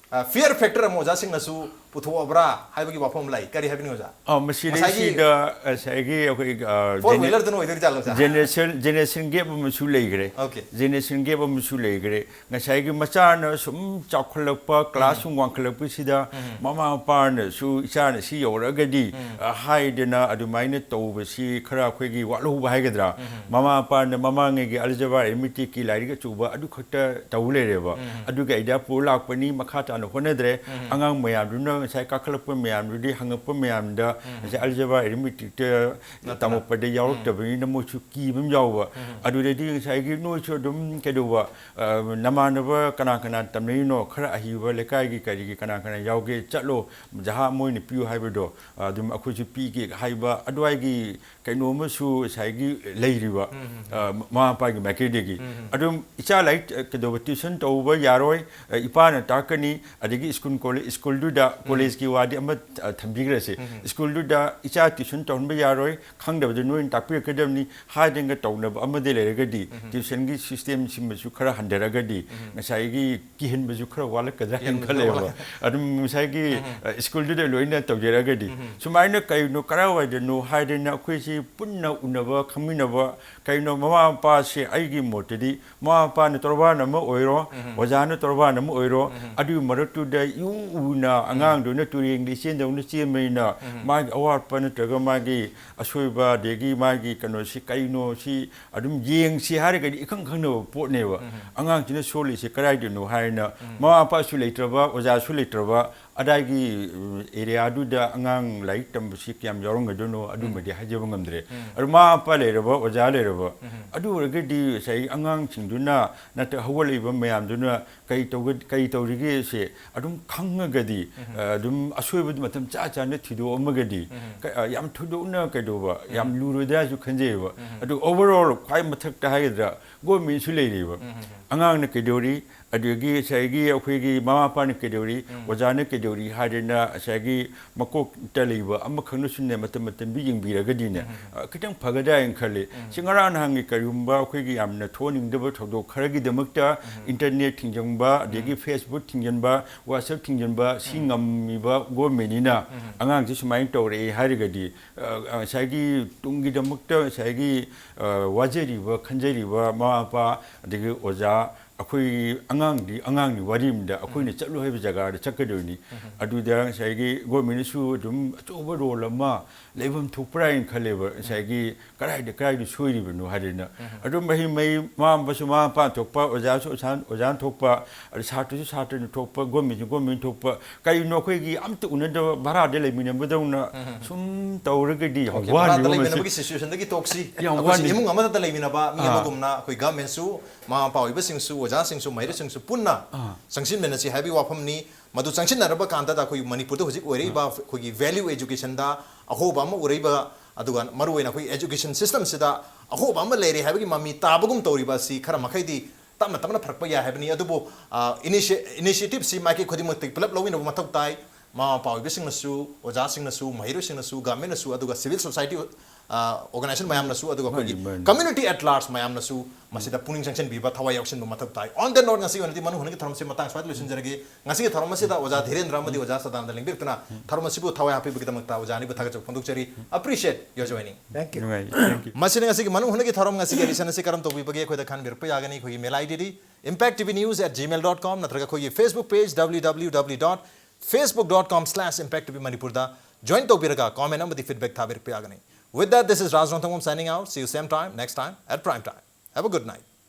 ꯐꯤꯌꯔ ꯐꯦꯛꯇꯔ ꯑꯃ ꯑꯣꯖꯥꯁꯤꯡꯅꯁꯨ ꯄꯨꯊꯣꯛꯑꯕ꯭ꯔꯥ ꯍꯥꯏꯕꯒꯤ ꯋꯥꯐꯝ ꯑꯃ ꯂꯥꯛꯏ꯫ ꯀꯔꯤ ꯍꯥꯏꯕꯤꯅꯤꯡꯉꯤ ꯑꯣꯖꯥ? ꯑ, ꯃꯁꯤꯗꯩꯁꯤꯗ ꯉꯁꯥꯏꯒꯤ ꯑꯣꯖꯥꯒꯤ ꯑꯩꯈꯣꯏ, ꯑ, ꯐꯣꯔ ꯖꯦꯅꯦ-, ꯋꯤꯂꯔꯗꯨꯅ ꯑꯣꯏꯗꯣꯏꯖꯥꯠꯂꯣ ꯑꯣꯖꯥ? ꯖꯦꯅꯦꯔꯦꯁꯟ, ꯖꯦꯅꯦꯔꯦꯁꯟ ꯒꯦꯞ ꯑꯃꯁꯨ ꯂꯩꯈ꯭ꯔꯦ꯫ ꯑꯣꯀꯦ꯫ ꯖꯦꯅꯦꯔꯦꯁꯟ ꯒꯦꯞ ꯑꯃꯁꯨ ꯂꯩꯈ꯭ꯔꯦ꯫ ꯉꯁꯥꯏꯒꯤ ꯃꯆꯥꯅ ꯁꯨꯝ ꯆꯥꯎꯈꯠꯂꯛꯄ, ꯀ꯭ꯂꯥꯁ ꯁꯨꯝ ꯋꯥꯡꯈꯠꯂꯛꯄꯁꯤꯗ ꯃꯃꯥ ꯃꯄꯥꯅꯁꯨ ꯏꯆꯥꯅ ꯁꯤ ꯌꯧꯔꯛꯑꯒꯗꯤ, ꯑ, ꯍꯥꯏꯗꯅ ꯑꯗꯨꯃꯥꯏꯅ ꯇꯧꯕꯁꯤ ꯈꯔ ꯑꯩꯈꯣꯏꯒꯤ ꯋꯥꯠꯍꯧꯕ ꯍꯥꯏꯒꯗ꯭ꯔꯥ? ꯃꯃꯥ ꯃꯄꯥꯅ ꯃꯃꯥꯡꯉꯩꯒꯤ ꯑꯜꯖꯕ꯭ꯔꯥ, ꯑꯦꯔꯤꯊꯃꯦꯇꯤꯛꯀꯤ ꯂꯥꯏꯔꯤꯛ ꯑꯆꯧꯕ ꯑꯗꯨ ꯈꯛꯇ ꯇꯧ ꯂꯩꯔꯦꯕ꯫ ꯑꯗꯨꯒꯤ ꯑꯥꯏꯗꯤꯌꯥ ꯄꯨꯔ ꯂꯥꯛꯄꯅꯤ, ꯃꯈꯥ ꯇꯥꯅ ꯍꯣꯠꯅꯗ꯭ꯔꯦ꯫ ꯑꯉꯥꯡ ꯃꯌꯥꯝꯗꯨꯅ ꯉꯁꯥꯏ ꯀꯥꯈꯠꯂꯛꯄ ꯃꯌꯥꯝꯗꯨꯗꯤ, ꯍꯪꯉꯛꯄ ꯃꯌꯥꯝꯗ ꯉꯁꯥꯏ ꯑꯜꯖꯕ꯭ꯔꯥ, ꯑꯦꯔꯤꯊꯃꯦꯇꯤꯛꯇ ꯇꯝꯃꯛꯄꯗ ꯌꯥꯎꯔꯛꯇꯕꯅꯤꯅ ꯃꯣꯏꯁꯨ ꯀꯤꯕ ꯑꯃ ꯌꯥꯎꯕ꯫ ꯑꯗꯨꯗꯩꯗꯤ ꯉꯁꯥꯏꯒꯤ ꯅꯣꯏꯁꯨ ꯑꯗꯨꯝ ꯀꯩꯗꯧꯕ, ꯑ, ꯅꯃꯥꯟꯅꯕ ꯀꯅꯥ ꯀꯅꯥ ꯇꯝꯅꯔꯤꯅꯣ, ꯈꯔ ꯑꯍꯩꯕ ꯂꯩꯀꯥꯏꯒꯤ ꯀꯔꯤꯒꯤ ꯀꯅꯥ ꯀꯅꯥ ꯌꯥꯎꯒꯦ, ꯆꯠꯂꯣ, ꯖꯍꯥ ꯃꯣꯏꯅ ꯄꯤꯌꯨ ꯍꯥꯏꯕꯗꯣ, ꯑ, ꯑꯗꯨꯝ ꯑꯩꯈꯣꯏꯁꯨ ꯄꯤꯒꯦ ꯍꯥꯏꯕ ꯑꯗꯨꯋꯥꯏꯒꯤ ꯀꯩꯅꯣ ꯑꯃꯁꯨ ꯉꯁꯥꯏꯒꯤ ꯂꯩꯔꯤꯕ, ꯑ, ꯃꯃꯥ ꯃꯄꯥꯒꯤ ꯃꯥꯏꯀꯩꯗꯒꯤ꯫ ꯑꯗꯨꯝ ꯏꯆꯥ ꯂꯥꯏꯔꯤꯛ, ꯑ, ꯀꯩꯗꯧꯕ ꯇ꯭ꯌꯨꯁꯟ ꯇꯧꯕ ꯌꯥꯔꯣꯏ, ꯑ, ꯏꯄꯥꯅ ꯇꯥꯛꯀꯅꯤ, ꯑꯗꯒꯤ ꯁ꯭ꯀꯨꯜ ꯀꯣꯂꯦꯖ, ꯁ꯭ꯀꯨꯜꯗꯨꯗ, ꯀꯣꯂꯦꯖꯀꯤ ꯋꯥꯗꯤ ꯑꯃ, ꯑ, ꯊꯝꯕꯤꯈ꯭ꯔꯁꯤ꯫ ꯁ꯭ꯀꯨꯜꯗꯨꯗ ꯏꯆꯥ ꯇ꯭ꯌꯨꯁꯟ ꯇꯧꯍꯟꯕ ꯌꯥꯔꯣꯏ, ꯈꯪꯗꯕꯗꯨ ꯅꯣꯏꯅ ꯇꯥꯛꯄꯤꯔꯛꯀꯗꯕꯅꯤ ꯍꯥꯏꯗꯅ ꯇꯧꯅꯕ ꯑꯃꯗꯤ ꯂꯩꯔꯒꯗꯤ, ꯇ꯭ꯌꯨꯁꯟꯒꯤ ꯁꯤꯁꯇꯦꯝꯁꯤꯃꯁꯨ ꯈꯔ ꯍꯟꯊꯔꯒꯗꯤ, ꯉꯁꯥꯏꯒꯤ ꯀꯤꯍꯟꯕꯁꯨ ꯈꯔ ꯋꯥꯠꯂꯛꯀꯗ꯭ꯔꯥ ꯍꯥꯏꯅ ꯈꯜꯂꯦꯕ꯫ ꯑꯗꯨꯝ ꯉꯁꯥꯏꯒꯤ, ꯑ, ꯁ꯭ꯀꯨꯜꯗꯨꯗ ꯂꯣꯏꯅ ꯇꯧꯖꯔꯒꯗꯤ, ꯁꯨꯃꯥꯏꯅ ꯀꯩꯅꯣ, ꯀꯔꯥꯏꯋꯥꯏꯗꯅꯣ ꯍꯥꯏꯗꯅ ꯑꯩꯈꯣꯏꯁꯤ ꯄꯨꯟꯅ ꯎꯅꯕ, ꯈꯪꯃꯤꯟꯅꯕ, ꯀꯩꯅꯣ, ꯃꯃꯥ ꯃꯄꯥꯁꯦ ꯑꯩꯒꯤ ꯃꯣꯠꯇꯗꯤ ꯃꯃꯥ ꯃꯄꯥꯅ ꯇꯣꯔꯕꯥꯟ ꯑꯃ ꯑꯣꯏꯔꯣ, ꯑꯣꯖꯥꯅ ꯇꯣꯔꯕꯥꯟ ꯑꯃ ꯑꯣꯏꯔꯣ, ꯑꯗꯨꯒꯤ ꯃꯔꯛꯇꯨꯗ ꯏꯎ ꯎꯅ ꯑꯉꯥꯡꯗꯨꯅ ꯇꯨꯔꯦꯟꯒꯤ ꯏꯆꯦꯟꯗꯧꯅ ꯆꯦꯟꯕꯅꯤꯅ ꯃꯥꯒꯤ ꯑꯋꯥꯠꯄ ꯅꯠꯇ꯭ꯔꯒ ꯃꯥꯒꯤ ꯑꯁꯣꯏꯕ, ꯑꯗꯒꯤ ꯃꯥꯒꯤ ꯀꯩꯅꯣꯁꯤ ꯀꯩꯅꯣ, ꯁꯤ ꯑꯗꯨꯝ ꯌꯦꯡꯁꯤ ꯍꯥꯏꯔꯒꯗꯤ ꯏꯈꯪ ꯈꯪꯅꯕ ꯄꯣꯠꯅꯦꯕ꯫ ꯑꯉꯥꯡꯁꯤꯅ ꯁꯣꯜꯂꯤꯁꯦ ꯀꯗꯥꯏꯗꯅꯣ ꯍꯥꯏꯅ ꯃꯃꯥ ꯃꯄꯥꯁꯨ ꯂꯩꯇ꯭ꯔꯕ, ꯑꯣꯖꯥꯁꯨ ꯂꯩꯇ꯭ꯔꯕ, ꯑꯗꯥꯏꯒꯤ ꯑꯦꯔꯤꯌꯥꯗꯨꯗ ꯑꯉꯥꯡ ꯂꯥꯏꯔꯤꯛ ꯇꯝꯕꯁꯤ ꯀꯌꯥꯝ ꯌꯥꯎꯔꯝꯒꯗꯣꯏꯅꯣ, ꯑꯗꯨꯃꯗꯤ ꯍꯥꯏꯖꯕ ꯉꯝꯗ꯭ꯔꯦ꯫ ꯑꯗꯨ ꯃꯃꯥ ꯃꯄꯥ ꯂꯩꯔꯕ, ꯑꯣꯖꯥ ꯂꯩꯔꯕ, ꯑꯗꯨ ꯑꯣꯏꯔꯒꯗꯤ ꯉꯁꯥꯏ ꯑꯉꯥꯡꯁꯤꯡꯗꯨꯅ ꯅꯠꯇ꯭ꯔꯒ ꯍꯧꯒꯠꯂꯛꯏꯕ ꯃꯌꯥꯝꯗꯨꯅ ꯀꯔꯤ ꯇꯧꯒ-, ꯀꯔꯤ ꯇꯧꯔꯤꯒꯦꯁꯦ ꯑꯗꯨꯝ ꯈꯪꯉꯒꯗꯤ, ꯑ, ꯑꯗꯨꯝ ꯑꯁꯣꯏꯕꯗꯨ ꯃꯇꯝ ꯆꯥ ꯆꯥꯅ ꯊꯤꯗꯣꯛꯑꯝꯃꯒꯗꯤ, ꯀ-, ꯑ, ꯌꯥꯝ ꯊꯣꯏꯗꯣꯛꯅ ꯀꯩꯗꯧꯕ, ꯌꯥꯝ ꯂꯨꯔꯣꯏꯗ꯭ꯔꯥꯁꯨ ꯈꯟꯖꯩꯌꯦꯕ꯫ ꯑꯗꯨ overall ꯈ꯭ꯋꯥꯏ ꯃꯊꯛꯇ ꯍꯥꯏꯒꯗ꯭ꯔꯥ, ꯒꯣꯔꯃꯦꯟꯁꯨ ꯂꯩꯔꯤꯕ꯫ ꯑꯉꯥꯡꯅ ꯀꯩꯗꯧꯔꯤ, ꯑꯗꯒꯤ ꯉꯁꯥꯏꯒꯤ ꯑꯩꯈꯣꯏꯒꯤ ꯃꯃꯥ ꯃꯄꯥꯅ ꯀꯩꯗꯧꯔꯤ, ꯑꯣꯖꯥꯅ ꯀꯩꯗꯧꯔꯤ ꯍꯥꯏꯗꯅ ꯉꯁꯥꯏꯒꯤ ꯃꯀꯣꯛꯇ ꯂꯩꯕ ꯑꯃꯈꯛꯅꯁꯨꯅꯦ ꯃꯇꯝ ꯃꯇꯝꯗꯨ ꯌꯦꯡꯕꯤꯔꯒꯗꯤꯅꯦ, ꯑ, ꯈꯤꯇꯪ ꯐꯒꯗ꯭ꯔꯥ ꯍꯥꯏꯅ ꯈꯜꯂꯤ꯫ ꯁꯤ ꯉꯔꯥꯡ ꯅꯍꯥꯟꯒꯤ ꯀꯔꯤꯒꯨꯝꯕ ꯑꯩꯈꯣꯏꯒꯤ ꯌꯥꯝꯅ ꯊꯣꯛꯍꯟꯅꯤꯡꯗꯕ ꯊꯧꯗꯣꯛ ꯈꯔꯒꯤꯗꯃꯛꯇ internet ꯊꯤꯡꯖꯤꯟꯕ, ꯑꯗꯒꯤ Facebook ꯊꯤꯡꯖꯤꯟꯕ, WhatsApp ꯊꯤꯡꯖꯤꯟꯕ, ꯁꯤ ꯉꯝꯃꯤꯕ ꯒꯣꯔꯃꯦꯟꯅꯤꯅ ꯑꯉꯥꯡꯁꯤ ꯁꯨꯃꯥꯏꯅ ꯇꯧꯔꯛꯑꯦ ꯍꯥꯏꯔꯒꯗꯤ, ꯑ, ꯉꯁꯥꯏꯒꯤ ꯇꯨꯡꯒꯤꯗꯃꯛꯇ ꯉꯁꯥꯏꯒꯤ, ꯑ, ꯋꯥꯖꯔꯤꯕ, ꯈꯟꯖꯔꯤꯕ ꯃꯃꯥ ꯃꯄꯥ, ꯑꯗꯒꯤ ꯑꯣꯖꯥ, ꯑꯩꯈꯣꯏ ꯑꯉꯥꯡꯗꯤ ꯑꯉꯥꯡꯒꯤ ꯋꯥꯔꯤ ꯑꯃꯗ ꯑꯩꯈꯣꯏꯅ ꯆꯠꯂꯨ ꯍꯥꯏꯕ ꯖꯒꯥꯗ ꯆꯠꯀꯗꯣꯏꯅꯤ꯫ ꯑꯗꯨꯗ ꯉꯁꯥꯏꯒꯤ ꯒꯣꯔꯃꯦꯟꯅꯁꯨ ꯑꯗꯨꯝ ꯑꯆꯧꯕ ꯔꯣꯜ ꯑꯃ ꯂꯩꯐꯝ ꯊꯣꯛꯄ꯭ꯔꯥ ꯍꯥꯏꯅ ꯈꯜꯂꯦꯕ, ꯉꯁꯥꯏꯒꯤ ꯀꯗꯥꯏꯗ ꯀꯗꯥꯏꯗ ꯁꯣꯏꯔꯤꯕꯅꯣ ꯍꯥꯏꯗꯅ꯫ ꯑꯗꯨꯝ ꯃꯍꯩ ꯃꯍꯩ ꯃꯃꯥ ꯃꯄꯥꯁꯨ ꯃꯃꯥ ꯃꯄꯥꯅ ꯊꯣꯛꯄ, ꯑꯣꯖꯥꯁꯨ ꯑꯣꯖꯥ, ꯑꯣꯖꯥꯅ ꯊꯣꯛꯄ, ꯑꯗ ꯁꯥꯇ꯭ꯔꯁꯨ ꯁꯥꯇ꯭ꯔꯅ ꯊꯣꯛꯄ, ꯒꯣꯔꯃꯦꯟꯁꯨ ꯒꯣꯔꯃꯦꯟ ꯊꯣꯛꯄ, ꯀꯔꯤꯅꯣ ꯑꯩꯈꯣꯏꯒꯤ ꯑꯝꯇ ꯎꯅꯗꯕ ꯚꯔꯥꯗ ꯂꯩꯃꯤꯟꯅꯕꯗꯧꯅ ꯁꯨꯝ ꯇꯧꯔꯒꯗꯤ ꯑꯣꯀꯦ, ꯚꯔꯥꯗ ꯋꯥꯠꯂꯤꯕ ꯃꯁꯤ꯫ ꯂꯩꯃꯤꯟꯅꯕꯒꯤ ꯁꯤꯆꯨꯋꯦꯁꯟꯗꯒꯤ ꯇꯣꯛꯁꯤ꯫ ꯌꯥꯝ ꯑꯩꯈꯣꯏꯁꯤ ꯋꯥꯠꯂꯤ꯫ ꯏꯃꯨꯡ ꯑꯃꯗꯇ ꯂꯩꯃꯤꯟꯅꯕ ꯃꯤ ꯑꯥ꯫ ꯑꯃꯒꯨꯝꯅ ꯑꯩꯈꯣꯏ ꯒꯃꯦꯟꯁꯨ, ꯃꯃꯥ ꯃꯄꯥ ꯑꯣꯏꯕꯁꯤꯡꯁꯨ, ꯑꯣꯖꯥꯁꯤꯡꯁꯨ, ꯃꯍꯩꯔꯣꯏꯁꯤꯡꯁꯨ ꯄꯨꯟꯅ ꯑꯥ꯫ ꯆꯪꯁꯤꯟꯃꯤꯟꯅꯁꯤ ꯍꯥꯏꯕꯒꯤ ꯋꯥꯐꯝꯅꯤ꯫ ꯃꯗꯨ ꯆꯪꯁꯤꯟꯅꯔꯕ ꯀꯥꯟꯗꯗ ꯑꯩꯈꯣꯏ ꯃꯅꯤꯄꯨꯔꯗ ꯍꯧꯖꯤꯛ ꯑꯣꯏꯔꯛꯏꯕ ꯑꯩꯈꯣꯏꯒꯤ ꯚꯦꯂ꯭ꯌꯨ ꯑꯦꯖꯨꯀꯦꯁꯟꯗ ꯑꯍꯣꯕ ꯑꯃ ꯎꯔꯛꯏꯕ, ꯑꯗꯨꯒ ꯃꯔꯨꯑꯣꯏꯅ ꯑꯩꯈꯣꯏ ꯑꯦꯖꯨꯀꯦꯁꯟ ꯁꯤꯁꯇꯝꯁꯤꯗ ꯑꯍꯣꯕ ꯑꯃ ꯂꯩꯔꯦ ꯍꯥꯏꯕꯒꯤ ꯃꯃꯤ ꯇꯥꯕꯒꯨꯝ ꯇꯧꯔꯤꯕ ꯑꯁꯤ ꯈꯔ ꯃꯈꯩꯗꯤ ꯇꯞꯅ ꯇꯞꯅ ꯐꯔꯛꯄ ꯌꯥꯏ ꯍꯥꯏꯕꯅꯤ꯫ ꯑꯗꯨꯕꯨ, ꯑ, ꯏꯅꯤꯁꯤ-, ꯏꯅꯤꯁꯤꯌꯦꯇꯤꯚꯁꯤ ꯃꯥꯏꯀꯩ ꯈꯨꯗꯤꯡꯃꯛꯇꯒꯤ ꯄꯨꯂꯞ ꯂꯧꯃꯤꯟꯅꯕ ꯃꯊꯧ ꯇꯥꯏ꯫ ꯃꯃꯥ ꯃꯄꯥ ꯑꯣꯏꯕꯁꯤꯡꯅꯁꯨ, ꯑꯣꯖꯥꯁꯤꯡꯅꯁꯨ, ꯃꯍꯩꯔꯣꯏꯁꯤꯡꯅꯁꯨ, ꯒꯃꯦꯟꯅꯁꯨ, ꯑꯗꯨꯒ ꯁꯤꯚꯤꯜ ꯁꯣꯁꯥꯏꯇꯤ, ꯑ, ꯑꯣꯔꯒꯅꯥꯏꯖꯦꯁꯟ ꯃꯌꯥꯝꯅꯁꯨ, ꯑꯗꯨꯒ ꯑꯩꯈꯣꯏꯒꯤ ꯃꯥꯅꯤ, ꯃꯥꯅꯤ꯫ ꯀꯝꯃ꯭ꯌꯨꯅꯤꯇꯤ at large ꯃꯌꯥꯝꯅꯁꯨ ꯃꯁꯤꯗ ꯄꯨꯛꯅꯤꯡ ꯆꯪꯁꯤꯟꯕꯤꯕ, ꯊꯋꯥꯏ ꯌꯥꯎꯁꯤꯟꯕ ꯃꯊꯧ ꯇꯥꯏ꯫ On that note, ꯉꯁꯤꯒꯤ ꯑꯣꯏꯅꯗꯤ ꯃꯅꯨꯡ ꯍꯨꯠꯅꯒꯤ ꯊꯧꯔꯝꯁꯤ ꯃꯇꯥꯡ ꯁ꯭ꯋꯥꯏꯗ ꯂꯣꯏꯁꯤꯟꯖꯔꯒꯦ꯫ ꯉꯁꯤꯒꯤ ꯊꯧꯔꯝ ꯑꯁꯤꯗ ꯑꯣꯖꯥ ꯙꯤꯔꯦꯟꯗ꯭ꯔ ꯑꯃꯗꯤ ꯑꯣꯖꯥ ꯁꯗꯥꯅꯟꯗ ꯂꯦꯡꯕꯤꯔꯛꯇꯨꯅ ꯊꯧꯔꯝ ꯑꯁꯤꯕꯨ ꯊꯋꯥꯏ ꯍꯥꯞꯄꯤꯕꯒꯤꯗꯃꯛꯇ ꯑꯣꯖꯥ ꯑꯅꯤꯕꯨ ꯊꯥꯒꯠꯆꯕ ꯐꯣꯡꯗꯣꯛꯆꯔꯤ꯫ Appreciate your joining. Thank you. ꯅꯨꯡꯉꯥꯏ, thank you꯫ ꯃꯁꯤꯅ ꯉꯁꯤꯒꯤ ꯃꯅꯨꯡ ꯍꯨꯠꯅꯒꯤ ꯊꯧꯔꯝ ꯉꯁꯤꯒꯤ edition ꯑꯁꯤ ꯀꯔꯝ ꯇꯧꯕꯤꯕꯒꯦ ꯑꯩꯈꯣꯏꯗ ꯈꯟꯕꯤꯔꯛꯄ ꯌꯥꯒꯅꯤ꯫ ꯑꯩꯈꯣꯏꯒꯤ mail ID D impact T V news at gmail dot com ꯅꯠꯇ꯭ꯔꯒ ꯑꯩꯈꯣꯏꯒꯤ Facebook page W W W dot facebook dot com slash impact T V Manipur ꯗ join ꯇꯧꯕꯤꯔꯒ comment ꯑꯃꯗꯤ feedback ꯊꯥꯕꯤꯔꯛꯄ ꯌꯥꯒꯅꯤ꯫ With that, this is Raj Rongthangam signing out. See you same time, next time at prime time. Have a good night.